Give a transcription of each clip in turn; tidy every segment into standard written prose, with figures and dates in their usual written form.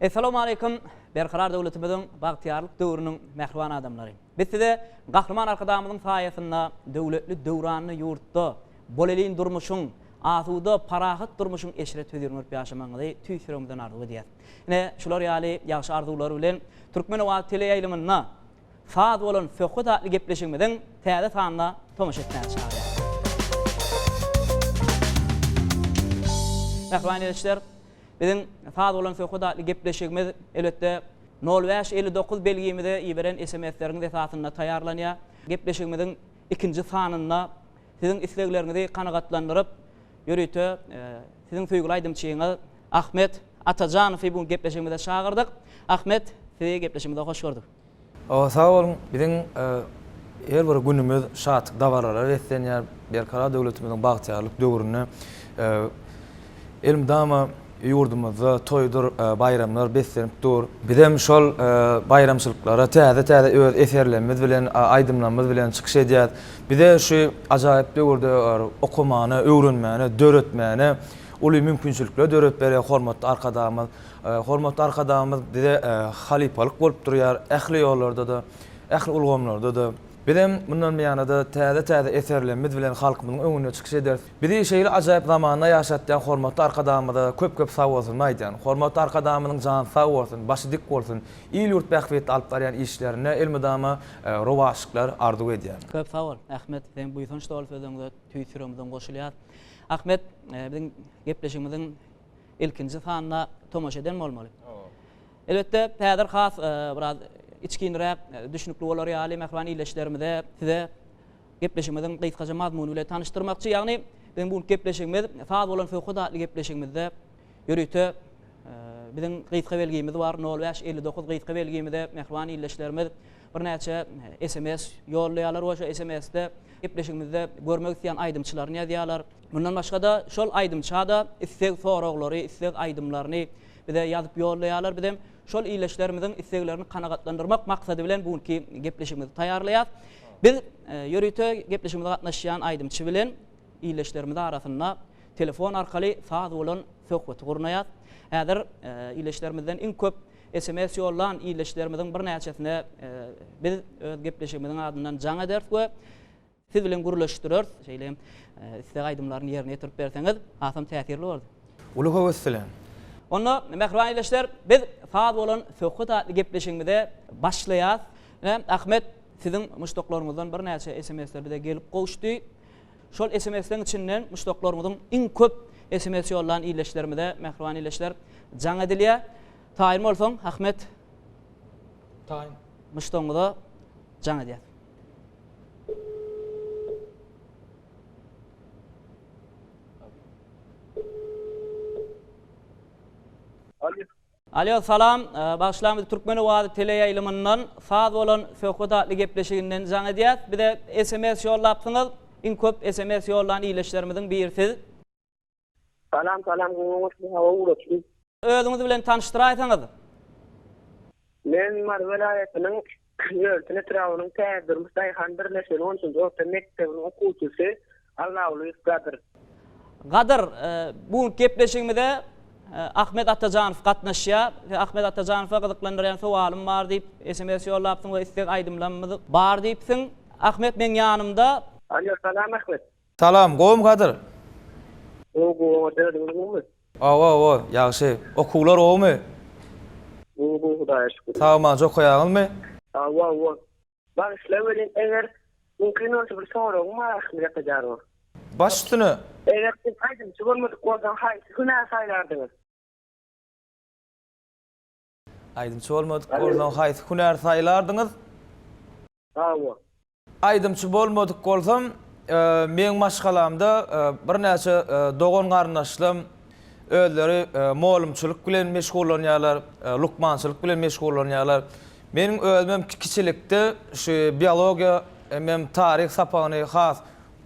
Essalawmaleýkum, Berkarar döwletimiziň bagtyýarlyk döwrüniň mähriban adamlary! Biz size Gahryman Arkadagymyzyň saýasynda döwletli döwranly ýurtda bolelin durmuşyň, asuda, parahat durmuşyň eşret-hözirini görüp ýaşamagyňyzy tüýs ýüregimizden arzuw edýäris. Ine, şular ýaly ýagşy arzuwlar bilen Türkmen owazy teleýaýlymynda Saz bolan söhbet atly gepleşigimiziň täze sanyna tomaşa etmäge çagyrýarys. Mähriban ildeşler, biziň Saz bolan söhbet atly gepleşigimiz elbetde nol bäş 59 belgimize iberen SMS-leriňiz esasynda taýýarlanýar. Gepleşigimiziň ikinji sanynda siziň islegleriňizi kanagatlandyryp, ýörite siziň söýgüli aýdymçyňyz Ahmet Atajanowy bu gün gepleşigimize çagyrdyk. Ahmet, sizi gepleşigimize hoş gördük. Hawa, sag boluň. Biziň her bir günümiz şatlyk dabaralara beslenýär. Berkarar döwletimiziň bagtyýarlyk döwründe elmydama ýurdumyzda toýdur baýramlar beslenip dur. Bizem şol baýramçylyklara täze-täze öz eserlerimiz bilen, aýdymlarymyz bilen çykyş edýäris. Bize şu ajaýyp döwürde okamana, öwrenmäne, döretmäne uly mümkinçilikler döredip berýär hormatly Arkadagymyz. Hormatly Arkadagymyz bize halypalyk bolup durýar, ähli ýollarda-da, ähli ulgamlarda-da. Bizem mundan buýana-da täze-täze eserlerimiz bilen halkymyzyň öňünde çykyş ederis. Bizi şeýle ajaýyp zamanda ýaşatýan hormatly Arkadagymyza köp-köp sagbolsunymy aýdýan. Hormatly Arkadagymyzyň jany sag bolsun, başy dik bolsun, il-ýurt bähbitli alyp barýan işlerinde elmydama rowaçlyklar arzuw edýän. Köp sag bol, Ahmet, seň buýsanç doly sözleriňize tüýs ýüregimizden goşulýas. Ahmet, biziň gepleşigimiziň ilkinji sanyna tomaşa eden bolmaly. Elbetde, häzir has biraz içginräk, düşnükli bolar ýaly mähriban ildeşlerimize size gepleşigimiziň gysgaça mazmuny bilen tanyşdyrmakçy. Ýagny, biziň bu günki gepleşigimiz Saz bolan söhbet atly gepleşigimizde ýörite biziň gysga belgimiz bar, nol bäş 59 gysga belgimize mähriban ildeşlerimiz birnäçe sms ýollaýarlar we şo sms-de gepleşigimizde görmek isleýän aýdymçylaryny ýazýarlar. Mundan başga-da, şol aýdymça-da isleg soraglary, isleg aýdymlaryny bize ýazyp ýollaýarlar. Bizem şol ildeşlerimiziň isleglerini kanagatlandyrmak maksady bilen bu günki gepleşigimizi taýýarlaýarys. Biz ýörite gepleşigimize gatnaşýan aýdymçy bilen ildeşlerimiz arasynda telefon arkaly saz bolan söhbeti gurnaýarys. Häzir ildeşlerimizden iň köp sms ýollan ildeşlerimiziň birnäçesine biz öz gepleşigimiziň adyndan jaň ederis we Siz bilen gürleşdireris. Şeýle hem isleg aýdymlaryny ýerine ýetirip berseňiz, hasam täsirli bolardy. Uly höwes bilen. Onda, mähriban ildeşler, biz Saz bolan söhbet atly gepleşigimize başlaýas. Ine, Ahmet, siziň muşdaklaryňyzdan birnäçe SMS-ler bize gelip gowuşdy. Şol SMS-leriň içinden muşdaklaryňyzyň iň köp SMS ýollan ildeşlerimize, mähriban ildeşler, jaň edilýär. Taýyn bolsaň, Ahmet. Taýyn. Muşdagyňyza jaň edýäs. Alýo salam, bagyşlaň biz Türkmen owazy teleýaýlymyndan Saz bolan söhbet atly gepleşiginden jaň edýäs. Bize sms ýollapsyňyz. Iň köp sms ýollan ildeşlerimiziň biri siz. Salam salam goňşy hawa ugraçy. Özüňiz bilen tanyşdyraýsaňyz. Men Mary welaýatynyň Ýörtün etrabynyň Täze durmuş daýhan birleşiginiň on üçünji orta mekdebiniň okuwçysy Allagulyýew Gadyr. Gadyr, bu günki gepleşigimize Ahmet Atajanow gatnaşýar. Ahmet Atajanowa gyzyklandyrýan sowalym bar diýip, sms ýollapsyň we isleg aýdymlarymyz bar diýipsiň. Ahmet meň ýanymda. Alýo, salam Ahmet. Salam, gowumy Kadyr? Gowy, gowy, oňat özüňiz gowumy? Hawa, hawa, ýagşy. Okuwlar gowumy? Gowy, gowy, Hudaýa şükür. Sag-amanja okaýaňyzmy? Hawa, hawa. Bagyşla welin, eger mümkin bolsa bir soragym bar Ahmet Atajanowa. Baş üstüne. Eger siz aýdymçy bolmadyk bolsaň haýsy hünär saýlardyňyz? Aýdymçy bolmadyk bolsaň haýsy hünär saýlardyňyz? Hawa. Aýdymçy bolmadyk bolsam, meň maşgalamda birnäçe dogan-garyndaşlarym özleri molumçylyk bilen meşgullanýarlar, lukmançylyk bilen meşgullanýarlar. Meniň özümem kiçilikde şu biologiýa hemem taryh sapagyny has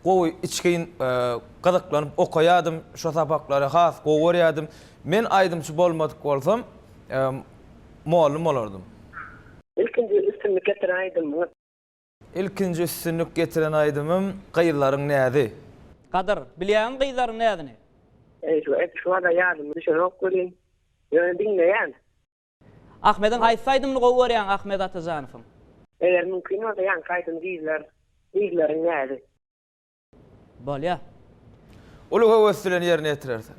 gowy içgin gyzyklanyp okaýardym, şo sapaklary has gowy görýärdim. Men aýdymçy bolmadyk bolsam, mollum bolardym. Ilkinji üstünlik getiren aýdymyňyz? Ilkinji üstünlik getiren aýdymym Gyzlaryň näzi. Gadyr, bilýäňmi gyzlaryň näzini? Eý, şu edil şu wada ýadyma düşenok welin, ýöne diňleýän. Ahmediň haýsy aýdymyny gowy görýäň Ahmet Atajanowyň? Eger mümkin bolsa ýaňky aýdym gyzlar gyzlaryň näzi. Bolýa. Uly höwes bilen ýerine ýetirersiň.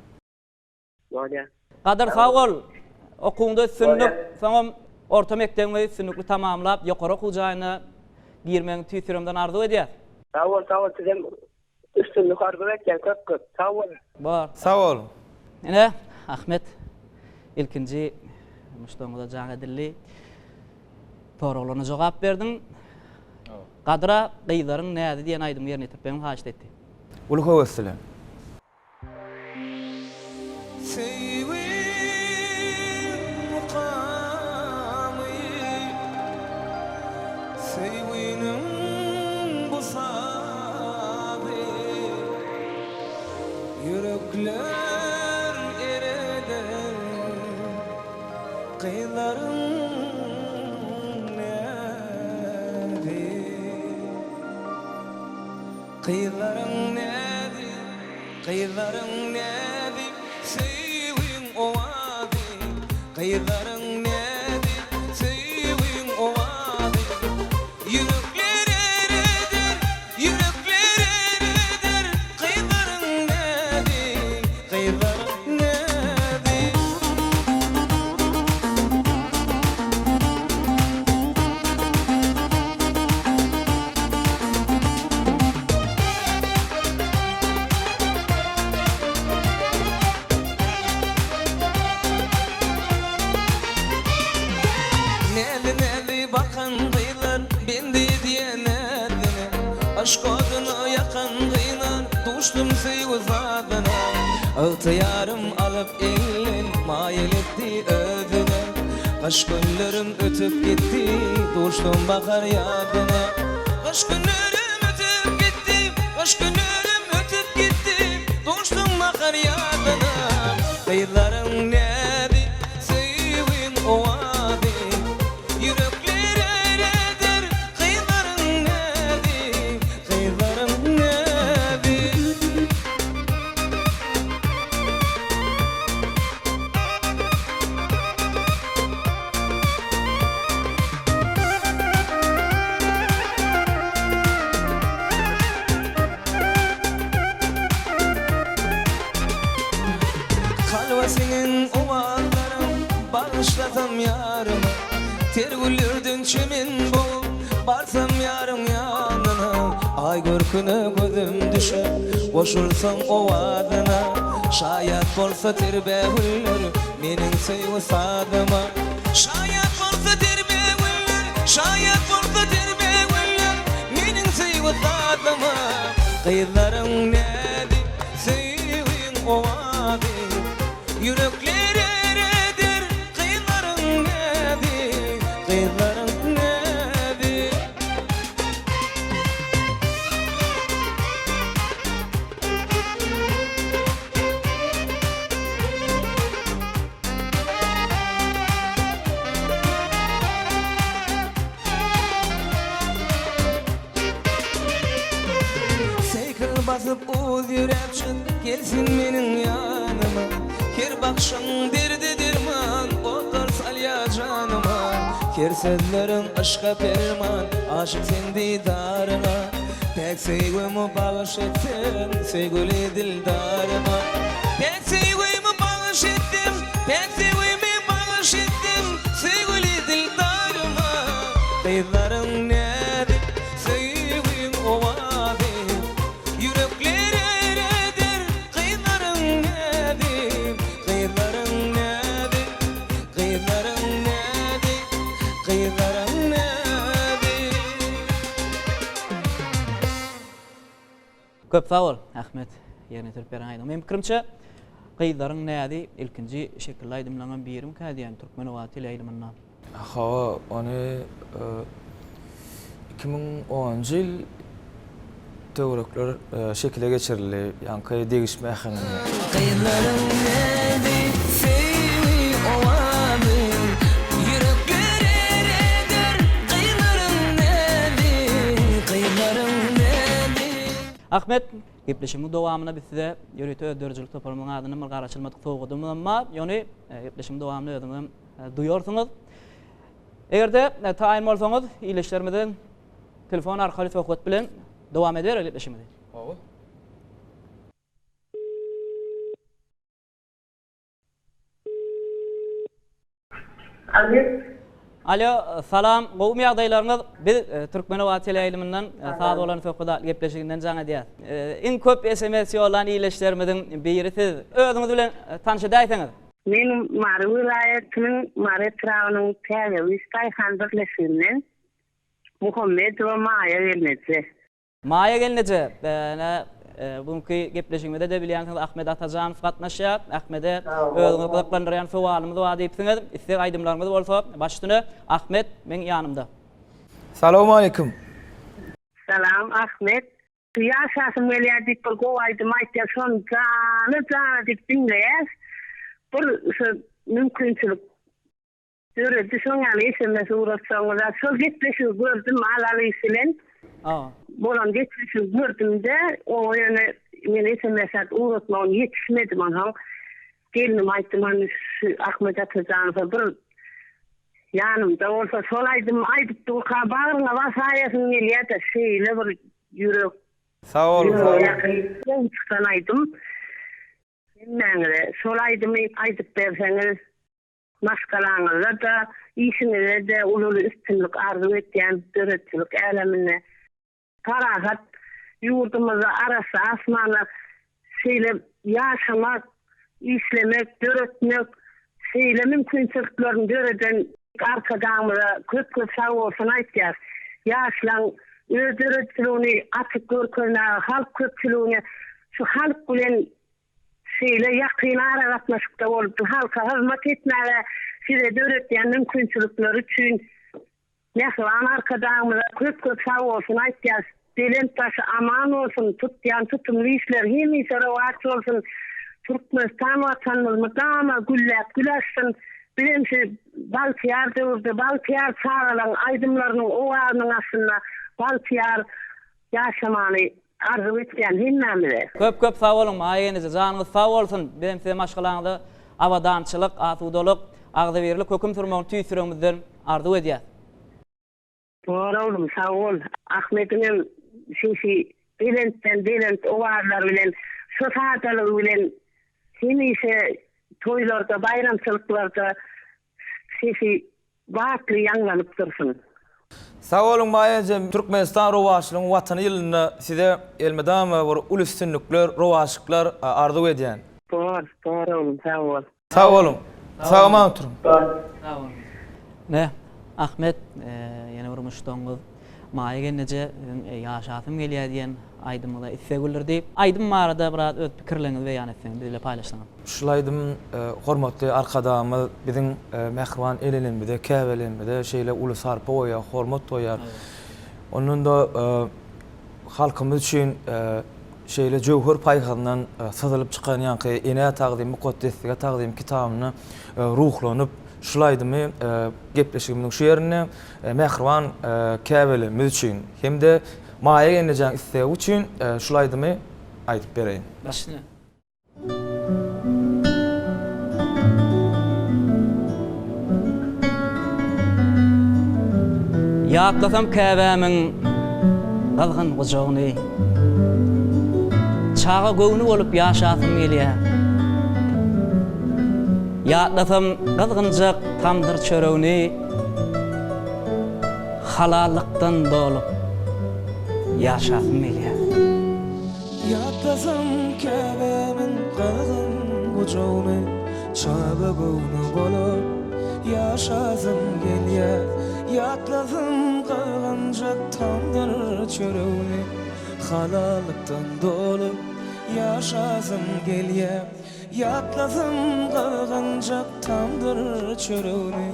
Bolýa. Gadyr sag bol. Okuwyňda üstünlik, soňam orta mekdebiňi üstünlikli tamamlap, ýokary okuw jaýyna girmegiňi tüýs ýüregimden arzuw edýäs. Sag bol sag bol sizem üstünlik arzuw etýän köp köp sag boluň. Bor. Sag boluň. Ine, Ahmet ilkinji muşdagyňyza jaň edildi. Soraglaryna jogap berdiň. Gadyra Gyzlaryň näzi diýen aýdymy ýerine ýetirip bermegi haýyşt etdi. Uly höwes bilen. Söýgiň mukamy, Söýginiň bu sazy Ýürekler ereder Gyzlaryň näzi. Gyzlaryň näzi, gyzlaryň näzi, söýgiň owazy. Gyzlaryň näzi, söýgiň owazy. Ýürekler ereder, ýürekler ereder, gyzlaryň näzi, gyzlaryň näzi. Näli-näli bakan gyzlar, Bendi edýän näzine. Yşk oduna ýakan gyzlar, Duşdum söýgi sazyna. Ygtyýarym alyp elden, Maýyl etdi özüne. Gyş günlerim ötüp gitdi, Duşdum bahar ýazyna. Gyş günlerim ötüp gitdi, Gyş günlerim ötüp gitdi, Duşdum bahar ýazyna. Gyzlaryň näzi, söýgiň owazy, Ýürekler ereder, gyzlaryň näzi, Gyzlaryň näzi. Kalba siňen owazlarym bagyşlasam ýaryma Ter güllerden çemen bolup barsam ýaryň ýanyna Aý görküne gözüm düşüp goşulsam owazyna Şaýat bolsa ter bägüller meniň söýgi sazyma Şaýat bolsa ter bägüller, şaýat bolsa ter bägüller meniň söýgi sazyma Gyzlaryň näzi, söýgiň owazy Ýürekler ereder gyzlaryň näzi, gyzlaryň näzi. Seýkil basyp uz ýöräp çyk, gelsin meniň ýanyma. Her bakşyň derde derman, otlar salýa janyma. Her sözleriň yşka perman, aşyk seň didaryňa. Päk söýgümi bagyş etdim, söýgüli dildaryma. Päk söýgümi bagyş etdim, päk söýgümi bagyş etdim, söýgüli dildaryma. Gyzlaryň näzik söýgiň owazy, Ýürekleri ereder gyzlaryň näzi, Gyzlaryň näzi, gyzlaryň näzi, gyzlaryň näzi. Köp sag bol, Ahmet, ýerine ýetirip beren aýdymyň. Meniň pikirimçe, Gyzlaryň näzi ilkinji şekilli aýdymlaryňam birimikä diýýän Türkmen owazy teleýaýlymynda. Hawa, ony 2010-njy ýyl töwerekler şekile geçirildi, ýaňky degişme äheňinde. Gyzlaryň näzi, söýgi owazy, Ýürekler ereder, gyzlaryň näzi, gyzlaryň näzi. Ahmet, gepleşigimiziň dowamynda biz size ýörite öz döredijilik toparymyzyň adyndan bir garaşylmadyk sowgadymyzam bar. Ýöne gepleşigiň dowamynda özüňizem duýarsyňyz. Eger-de taýyn bolsaňyz, ildeşlerimiziň telefon arkaly söhbet bilen dowam ediberelim gepleşigimizi. Hawa. Alo. Alo, salam, gowumy ýagdaýlaryňyz? Biz Türkmenobat teleýaýlymyndan Saz bolan söhbet atly gepleşiginden jaň edýäs. Iň köp sms ýollan ildeşlerimiziň biri siz. Özüňiz bilen tanyş edäýseňiz. Men Mary welaýatynyň Mary etrabynyň Täzewiş daýhan birleşiginden Muhammedowa Maýa gelneje. Maýa gelneje, ine, bu günki gepleşigimize-de bilýänsiňiz Ahmet Atajanow gatnaşýar. Ahmede özüňizi gyzyklandyrýan sowalymyz bar diýipsiňiz. Isleg aýdymlaryňyz bolsa baş üstüne. Ahmet meň ýanymda. Salowmaleýkim. Salam Ahmet. Ýaşasym gelýär diýip bir gowy aýdym aýtýar şony jana jana diýip diňleýäs. Bir şu mümkinçilik Döredi şoň ýaly sms ugratsaňyza şol gepleşigi gördüm Alalyýew bilen bolan gepleşigi gördümde oňa ýöne men sms at ugratmagyny ýetişmedim onsoň gelnim aýtdy hany şu Ahmet Atajanowa bir ýanymda bolsa şol aýdymy aýdyp durka bagryňa basaýasyň gelýädä şeýle bir ýürek Sag boluň sag boluň. ýakyn gowy çykan aýdym hemmäňize şol aýdymy aýdyp berseňiz Maşgalaňyzda-da, işiňizde-de uly-uly üstünlik arzuw etýän döredijilik äleminde parahat ýurdumyzda arassa asmanda şeýle ýaşamak, işlemek, döretmek şeýle mümkinçiliklerini döreden Arkadagymyza köp-köp sagbolsun aýtýas. Ýaşlaň öz döredijiligini açyk görkezmäge, halk köpçüligine şu halk bilen Şeýle ýakyn aragatnaşykda bolup, halka hyzmat etmäge size döretýän mümkinçilikleri üçin mähriban Arkadagymyza köp-köp sagbolsun aýtýarys. Belent başy aman bolsun, tutýan tutumly işleri hemişe rowaç bolsun! Türkmenistan Watanymyz mydama gülläp gül açsyn! Bizem şu bagtyýar döwürde bagtyýar çagalaryň aýdymlarynyň owazynyň astynda bagtyýar ýaşamany Arzuw etýän hemmämize. Köp köp sag boluň Maýa gelneje janyňyz sag bolsun bizem size maşgalaňyza abadançylyk asudalyk agzybirlik höküm sürmegini tüýs ýüregimizden arzuw edýäs. Bor oglum sag bol. Ahmediňem sesi belentden belent owazlar bilen şo sadalygy bilen hemişe toýlarda baýramçylyklarda sesi Batly ýaňlanyp dursun. Sag boluň Maýa eje Türkmenistan rowaçlygyň watany ýylynda size elmydama bir uly üstünlikler rowaçlyklar arzuw edýän. Bor, bor oglum sag bol. Sag boluň. Sag aman oturyň. Bor. Sag boluň. Ine, Ahmet, ýene bir muşdagyňyz Maýa gelneje siziň Ýaşasym gelýär diýen aýdymyňyza isleg bildirdi. Aýdym barada biraz öz pikirleriňizi beýan etseňiz, biz bilen paýlaşsaňyz. Şul aýdym hormatly Arkadagymyz biziň mähriban enelerimize, käbelerimize şeýle uly sarpa goýýar, hormat goýýar. Ondan-da halkymyz üçin şeýle jöwher paýhasyndan syzylyp çykan ýaňky Enä tagzym, mukaddeslige tagzym kitabynda ruhlanyp, şul aýdymy gepleşigimiziň şu ýerinde mähriban käbelerimiz üçin hem-de Maýa gelnejäň islegi üçin şul aýdymy aýdyp bereýin. Başyna. Ýatlasam käbämiň gyzgyn gujagyny, Çaga göwni bolup ýaşasym gelýär. Ýatlasam gyzgynjak tamdyr çöregini, Halallykdan dolup ýaşasym gelýär. Ýatlasam käbämiň gyzgyn gujagyny, Çaga göwni bolup ýaşasym gelýär. Ýatlasam gyzgynjak tamdyr çöregini, Halallykdan dolup ýaşasym gelýär. Ýatlasam gyzgynjak tamdyr çöregini,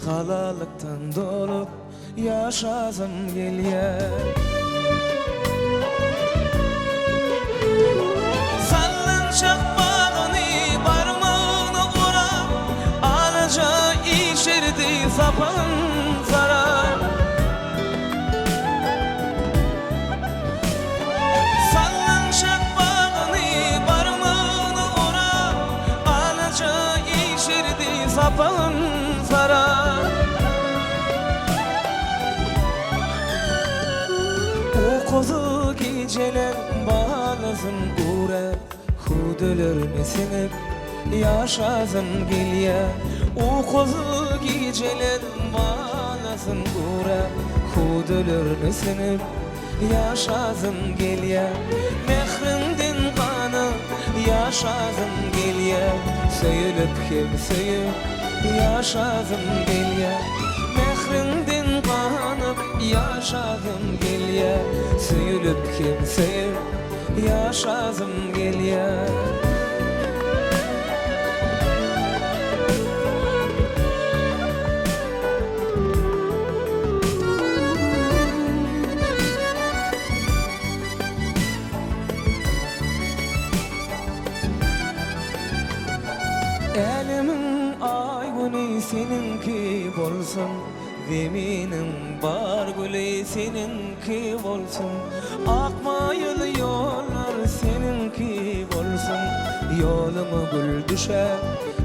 Halallykdan dolup Ýaşasym gelýär. Sallançak bagyny barmagyna orap, Alaja işerdi sapagyn sarap. Sallançak bagyny barmagyna orap, Alaja işerdi sapagyn sarap. Ukuzy gijeleň balasyn gurap, Hüwdülerine siňip ýaşasym gelýär. Ukuzy gijeleň balasyn gurap, Hüwdülerine siňip ýaşasym gelýär. Mähriňden ganyp ýaşasym gelýär, Söýülip hem söýüp ýaşasym gelýär. Mähriňden ganyp ýaşasym gelýär, Söýülip hem söýüp ýaşasym gelýär. Älemiň Aý-Güni seniňki bolsun, Zeminiň bar güli seniňki bolsun, Ak maýyl ýollar seniňki bolsun, Ýoluňa gül düşäp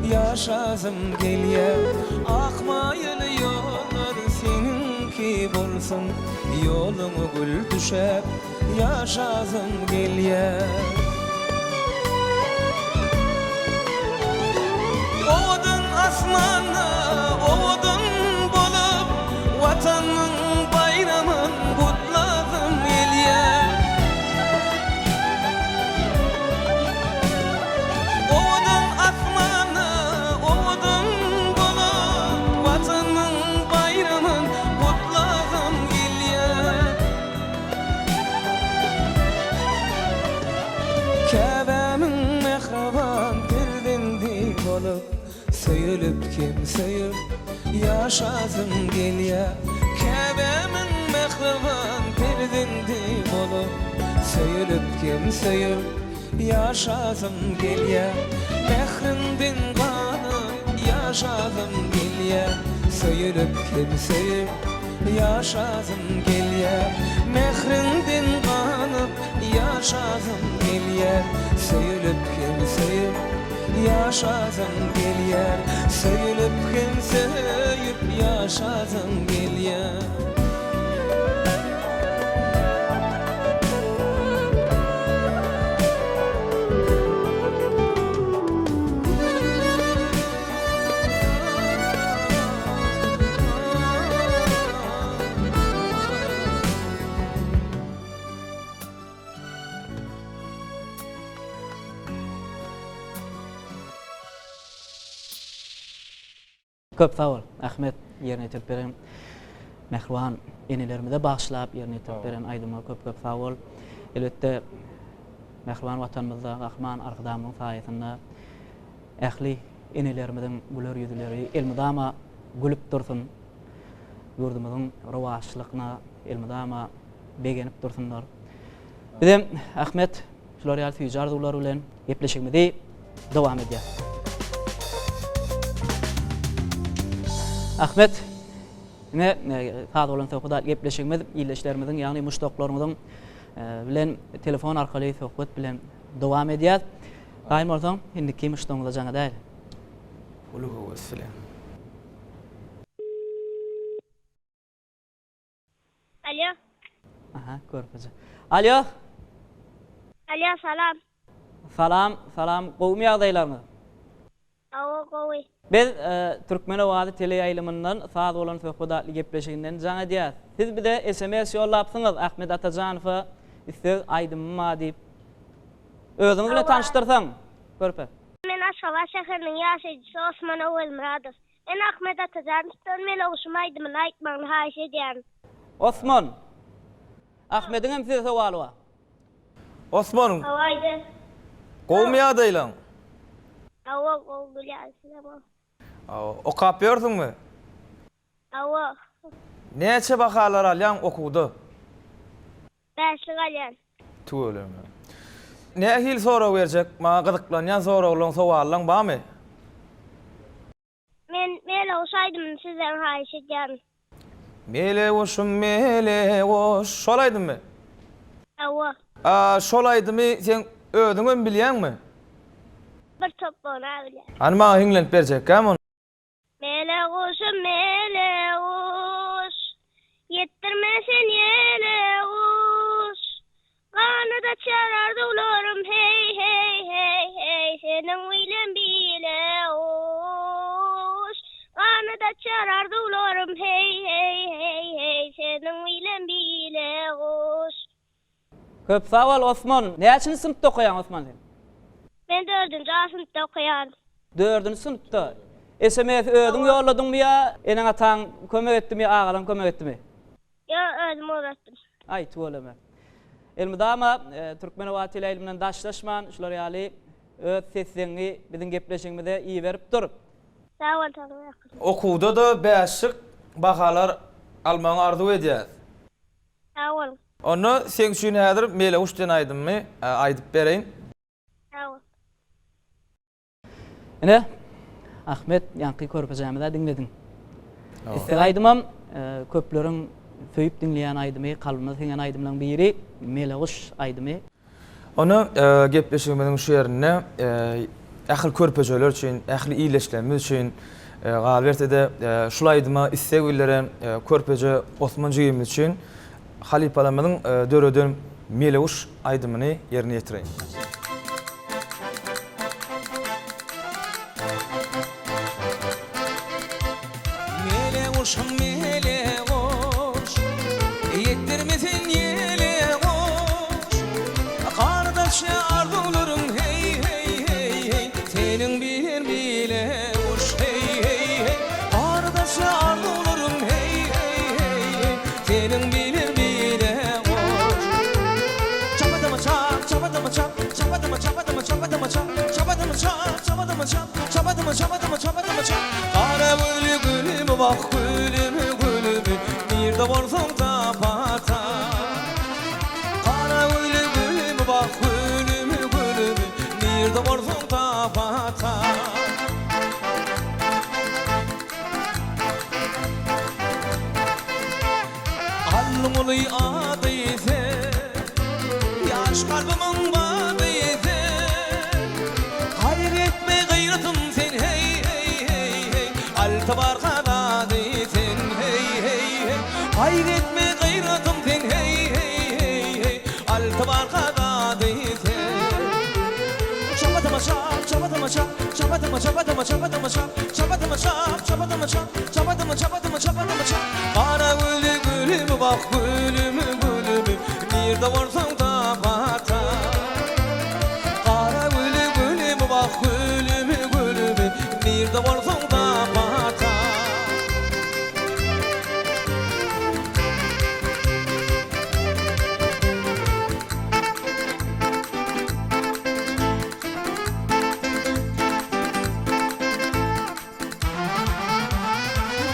ýaşasym gelýär. Ak maýyl ýollar seniňki bolsun, Ýoluňa gül düşäp Ýaşasym gelýär. Owadan asmanda owadan bolup, Watanyň baýramyn gutlasym gelýär. Owadan asmanda owadan bolup, Watanyň baýramyn gutlasym gelýär. Käbämiň mähriban perzendi bolup, Söýülip hem söýüp ýaşasym gelýär. Käbämiň mähriban perzendi bolup, Söýülip hem söýüp ýaşasym gelýär. Mähriňden ganyp ýaşasym gelýär. Söýülip hem söýüp Ýaşasym gelýär mähriňden ganyp Ýaşasym gelýär söýülip hem söýüp Ýaşasym gelýär söýülip hem söýüp Ýaşasym gelýär. Köp sag bol, Ahmet, ýerine ýetirip beren mähriban enelerimize bagyşlap ýerine ýetirip beren aýdymyňa köp köp sag bol. Elbetde, mähriban Watanymyzda Gahryman Arkadagymyzyň saýasynda Ähli enelerimiziň güler ýüzleri elmydama gülüp dursun. Ýurdumyzyň rowaçlygyna elmydama begenip dursunlar. Bizem Ahmet şular ýaly süýji arzuwlar bilen gepleşigimizi dowam edýäs. Ahmet, ine saz bolan söhbet atly gepleşigimiz ildeşlerimiziň, ýagny muşdaklaryňyzyň bilen telefon arkaly söhbet bilen dowam edýär. Taýyn bolsaň, indiki muşdagyňyza jaň edäýeli. Uly höwes bilen. Alýo. Aha, körpeje. Alýo. Alýo, salam. Salam, salam. Gowumy ýagdaýlaryňyz? Hawa, gowy. Biz Türkmen owazy teleýaýlymyndan Saz bolan söhbet atly gepleşiginden jaň edýäs. Siz bize sms ýollapsyňyz Ahmet Atajanowa isleg aýdymym bar diýip. Özüňi bilen tanyşdyrsaň, körpe. Men Aşgabat şäheriniň ýaşaýjysy Osman Öwezmyradow. Men Ahmet Atajanowdan Meloguşym aýdymyny aýtmagyny haýyş edýärin. Osman! Ahmediň hem size sowaly bar. Osman! Hawa aýdy. Gowumy ýagdaýlaň? Hawa gowy gülýän sizem gowy. Hawa, okap ýörsüňmi? Hawa. Näçe bahalar alýaň okuwda? Bäşlik alýan. Tüweleme. Nähili sorag berjek? Maňa gyzyklanýan soraglaň, sowallaň barmy? Men Meleguş aýdymyny sizden haýyş edýärin. Meleguşum meleguş. Şol aýdymmy? Hawa. A şol aýdymy sen özüňem bilýäňmi? Bir topbagyny bilýän. Hany maňa hiňlenip berjekkäm ony? Meleguşum meleguş. Ýetdirme sen ýele guş. açar arzuwlarym heý heý heý heý seniň bilen bile guş. Ganat açar arzuwlarym heý heý heý heý seniň bilen bile guş. Köp sag bol Osman. Näçinji synpda okaýaň Osman sen? Men dördünji A synpda okaýaryn. Dördünji synpda. SMS özüň ýolladyňmy ýa eneň-ataň kömek etdimi ýa agalaň kömek etdimi? Ýok özüm ugratdym. Aý tüweleme. Elmydama Türkmenobat teleýaýlymyndan daşlaşman şular ýaly öz sesleňňi biziň gepleşigimize iberip dur. Sag bol Taňryýalkasyn. Okuwda-da bäşlik bahalar almagyňy arzuw edýäs. Sag boluň. Onda seň üçin häzir Meleguş diýen aýdymymy aýdyp bereýin. Sag bol. Ine, Ahmet, ýaňky körpejämiz-ä diňlediň. Isleg aýdymam köpleriň söýüp diňleýän aýdymy, kalbyna siňen aýdymlaryň biri Meleguş aýdymy. Onda gepleşigimiziň şu ýerinde ähli körpejeler üçin, ähli ildeşlerimiz üçin, galyberse-de şul aýdyma isleg bildiren körpeje Osman jigimiz üçin Halypalarymyzyň döreden Meleguş aýdymyny ýerine ýetireýin. Meleguşum meleguş, Ýetdirme sen ýele guş. Gardaşy arzuwlaryň heý heý heý heý, Seniň bilen bile guş heý heý heý. Gardaşy arzuwlaryň heý heý heý heý, Seniň bilen bile guş. Çapadama çap, çapadama çap, çapadama çapadama çapadama çap, çapadama çap, çapadama çap, çapadama çapadama çapadama çap. Gara güli gülüm wah gülüm gülüm, nirde bolsaň tapa tap. Gara güli gülüm wah gülüm gülüm, nirde bolsaň tapa tap. Allyguly ady sen, Ýaş kalbymyň bady sen. Gaýgy etme gaýratym sen heý heý heý heý, Alty barka zady sen heý heý heý. Gaýgy etme gaýratym sen heý heý heý heý, Alty barka zady sen. Çapadama çap, çapadama çap, çapadama çapadama çapadama çap, çapadama çap, çapadama çap, çapadama çapadama çapadama çap. Gara güli gülüm wah gülüm gülüm, nirde bolsaň tap ata. Gara güli gülüm wah gülüm gülüm, nirde bolsaň tap ata.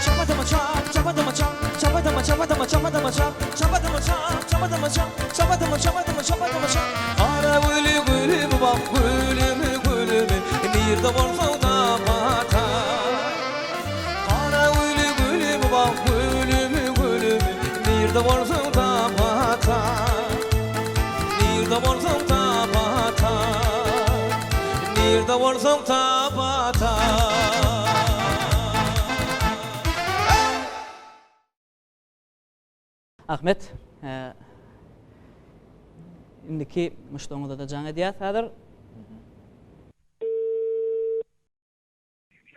Çapadama çap, çapadama çap, çapadama çapadama çapadama çap, çapadama çap, çapadama çap, çapadama çapadama çapadama çap. Gara güli gülüm wah gülüm gülüm, nirde bolsaň tap ata. Gara güli gülüm wah gülüm gülüm, nirde bolsaň tap ata. Nirde bolsaň tap ata. Nirde bolsaň tap ata. Ahmet, indiki muşdagyňyza-da jaň edýäs häzir.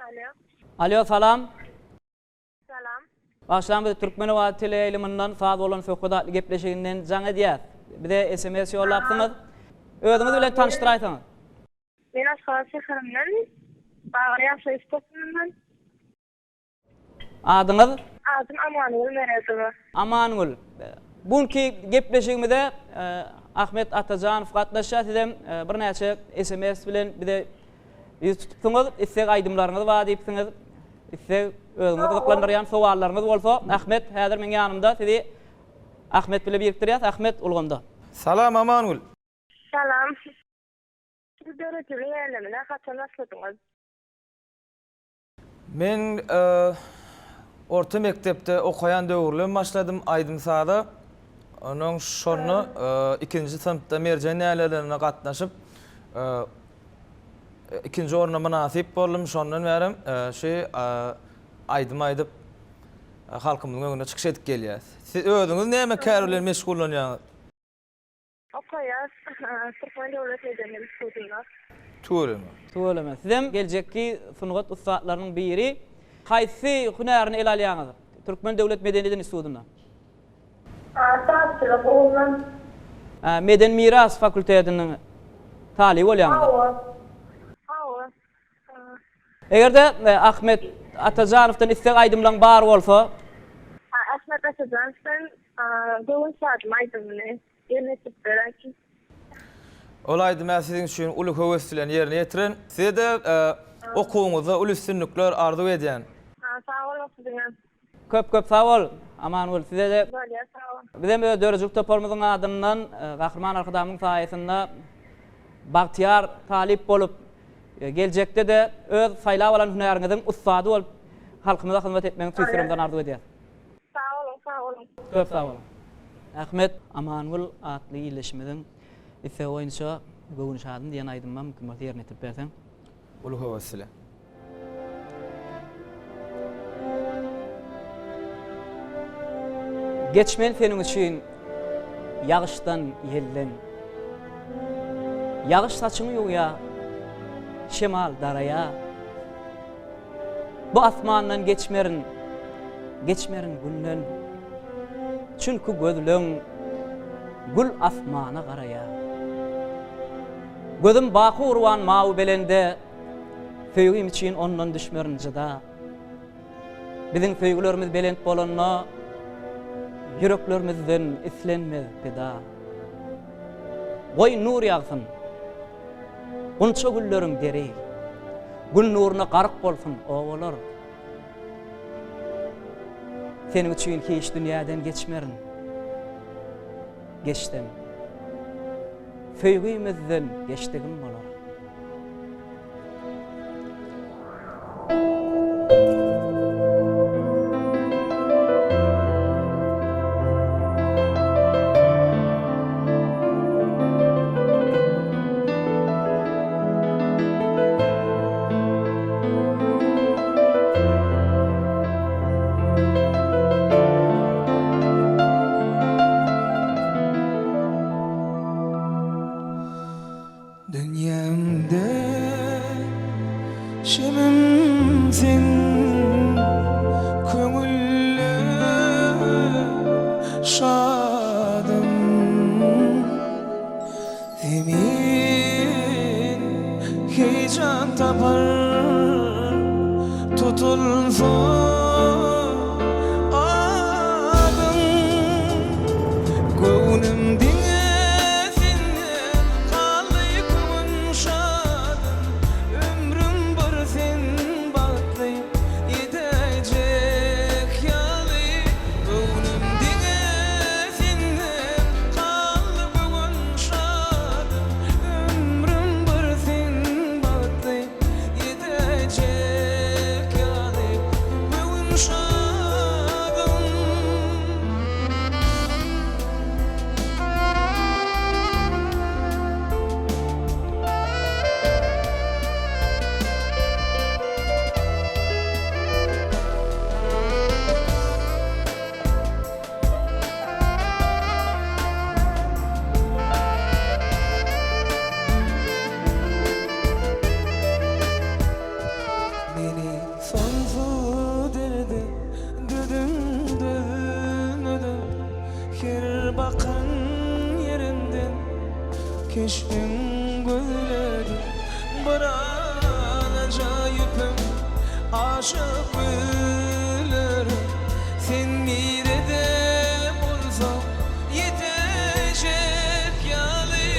Alo. Alo, salam. Salam. Bagyşlaň biz Türkmenobat teleýaýlymyndan Saz bolan söhbet atly gepleşiginden jaň edýäs. Bize sms ýollapsyňyz. Özüňiz bilen tanyşdyraýsaňyz. Men Aşgabat şäherinden, Bagyr ýaşaýyş toplumyndan. Adyňyz? Adym Amangül Meredowa. Amangül, bu günki gepleşigimize Ahmet Atajanow gatnaşýar. Sizem birnäçe sms bilen bize ýüz tutupsyňyz. Isleg aýdymlaryňyz bar diýipsiňiz. Isleg özüňizi gyzyklandyrýan sowallaryňyz bolsa, Ahmet häzir meň ýanymda sizi Ahmet bile birikdirýäs. Ahmet ulgamda. Salam Amangül. Salam. Siz döredijilik älemine haçan başladyňyz? Men orta mekdepde okaýan döwürlem başladym aýdym-saza. Onuň şonda ikinji synpda Merjen lälelerine gatnaşyp, ikinji orna mynasyp boldum. Şondan bärem şu aýdym aýdyp, halkymyzyň öňünde çykyş edip gelýäs. Siz özüňiz näme kär bilen meşgullanýaňyz? Okaýan. Okaýas Türkmen döwlet medeniýet institutynda. Tüweleme. Tüweleme. Sizem geljekki sungat ussatlarynyň biri. Haýsy hünärini ele alýaňyz Türkmen döwlet medeniýet institutynda? Sazçylyk ugrundan. Medeni miras fakultetiniň talyby bolýaňyz. Hawa. Hawa. Eger-de Ahmet Atajanowdan isleg aýdymlaň bar bolsa. Ahmet Atajanowdan Göwün şadym aýdymyny ýerine ýetirip beräýsin. Ol aýdymy siziň üçin uly höwes bilen ýerine ýetiren. Size-de okuwyňyzda uly üstünlikler arzuw edýän. Sag boluň siziňem. Köp köp sag bol Amangül sizede. Bolýar sag bol. Bizem öz döredijilik toparymyzyň adyndan Gahryman Arkadagymyzyň saýasynda bagtyýar talyp bolup geljekde-de öz saýlap alan hünäriňiziň ussady bolup halkymyza hyzmat etmegiňizi tüýs ýüregimizden arzuw edýäs. Sag boluň sag boluň. Köp sag boluň. Ahmet Amangül atly ildeşimiziň islegi boýunça Göwün şadym diýen aýdyma mümkin bolsa ýerine ýetirip berseň. Uly höwes bilen. Geçmen seniň üçin ýagyşdan, ýelden. Ýagyş saçyňy ýuwýa, şemal daraýa. Bu asmandan geçmerin, geçmerin günden. Çünki gözleň gül asmana garaýa. Gözüm baky urban mawy belende, Söýgim üçin ondan düşmerin jyda. Biziň söýgülerimiz belent bolanda, Ýüreklerimizden islenmez pida. Goý nur ýagsyn, gunça gülleriň deri, Gün nuruna gark bolsun obalar. Seniň üçin hiç dünýäden geçmerin, Geçsem, söýgimizden geçdigim bolar. Dünýämde şemim sen köňülle şadym Zemin heýjan tapar tutulsa adyň Göwnüm diňe sende galdy köňül şadym Ömrüm bir sen bagtly edäýjek ýaly Göwnüm diňe sende galdy göwün şadym Ömrüm bir sen bagtly edäýjek ýaly Göwün şadym. Meni soňsuz derde düzüň düzmeden Her bakan ýerimden keşbiň gözledim Bir alaja ýüpüm aşyk güllerim Sen nirede bolsaň ýetejek ýaly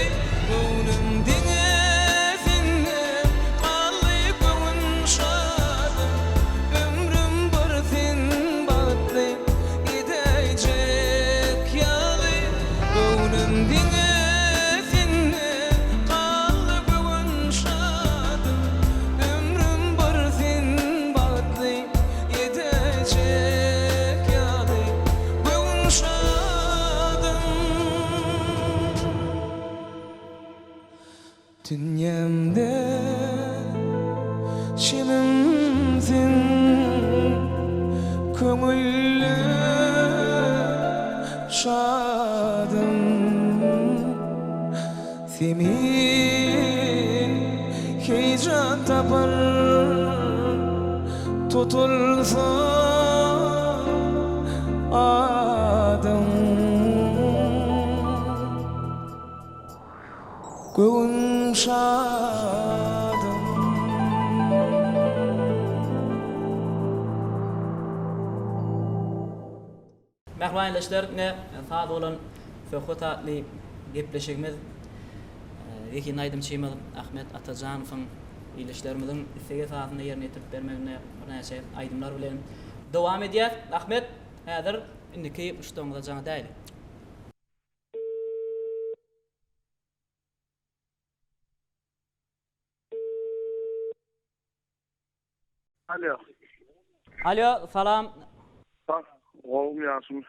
Göwnüm diňe sende galdy göwün şadym Ömrüm bir sen bagtly edäýjek ýaly Göwnüm diňe sende galdy göwün şadym Ömrüm bir sen bagtly edäýjek ýaly Göwün şadym. Dünýämde şemim sen Köňülle şadym. Zemin heýjan tapar tutulsa adyň. Göwün şadym. Mähriban ildeşler, ine, saz bolan söhbet atly gepleşigimiz zehinli aýdymçymyz Ahmet Atajanowyň ildeşlerimiziň islegi esasynda ýerine ýetirip bermeginde birnäçe aýdymlar bilen dowam edýär. Ahmet, häzir indiki muşdagyňyza jaň edäýeli. Alo. Alo, salam. Sag, gowumy ýagşymy?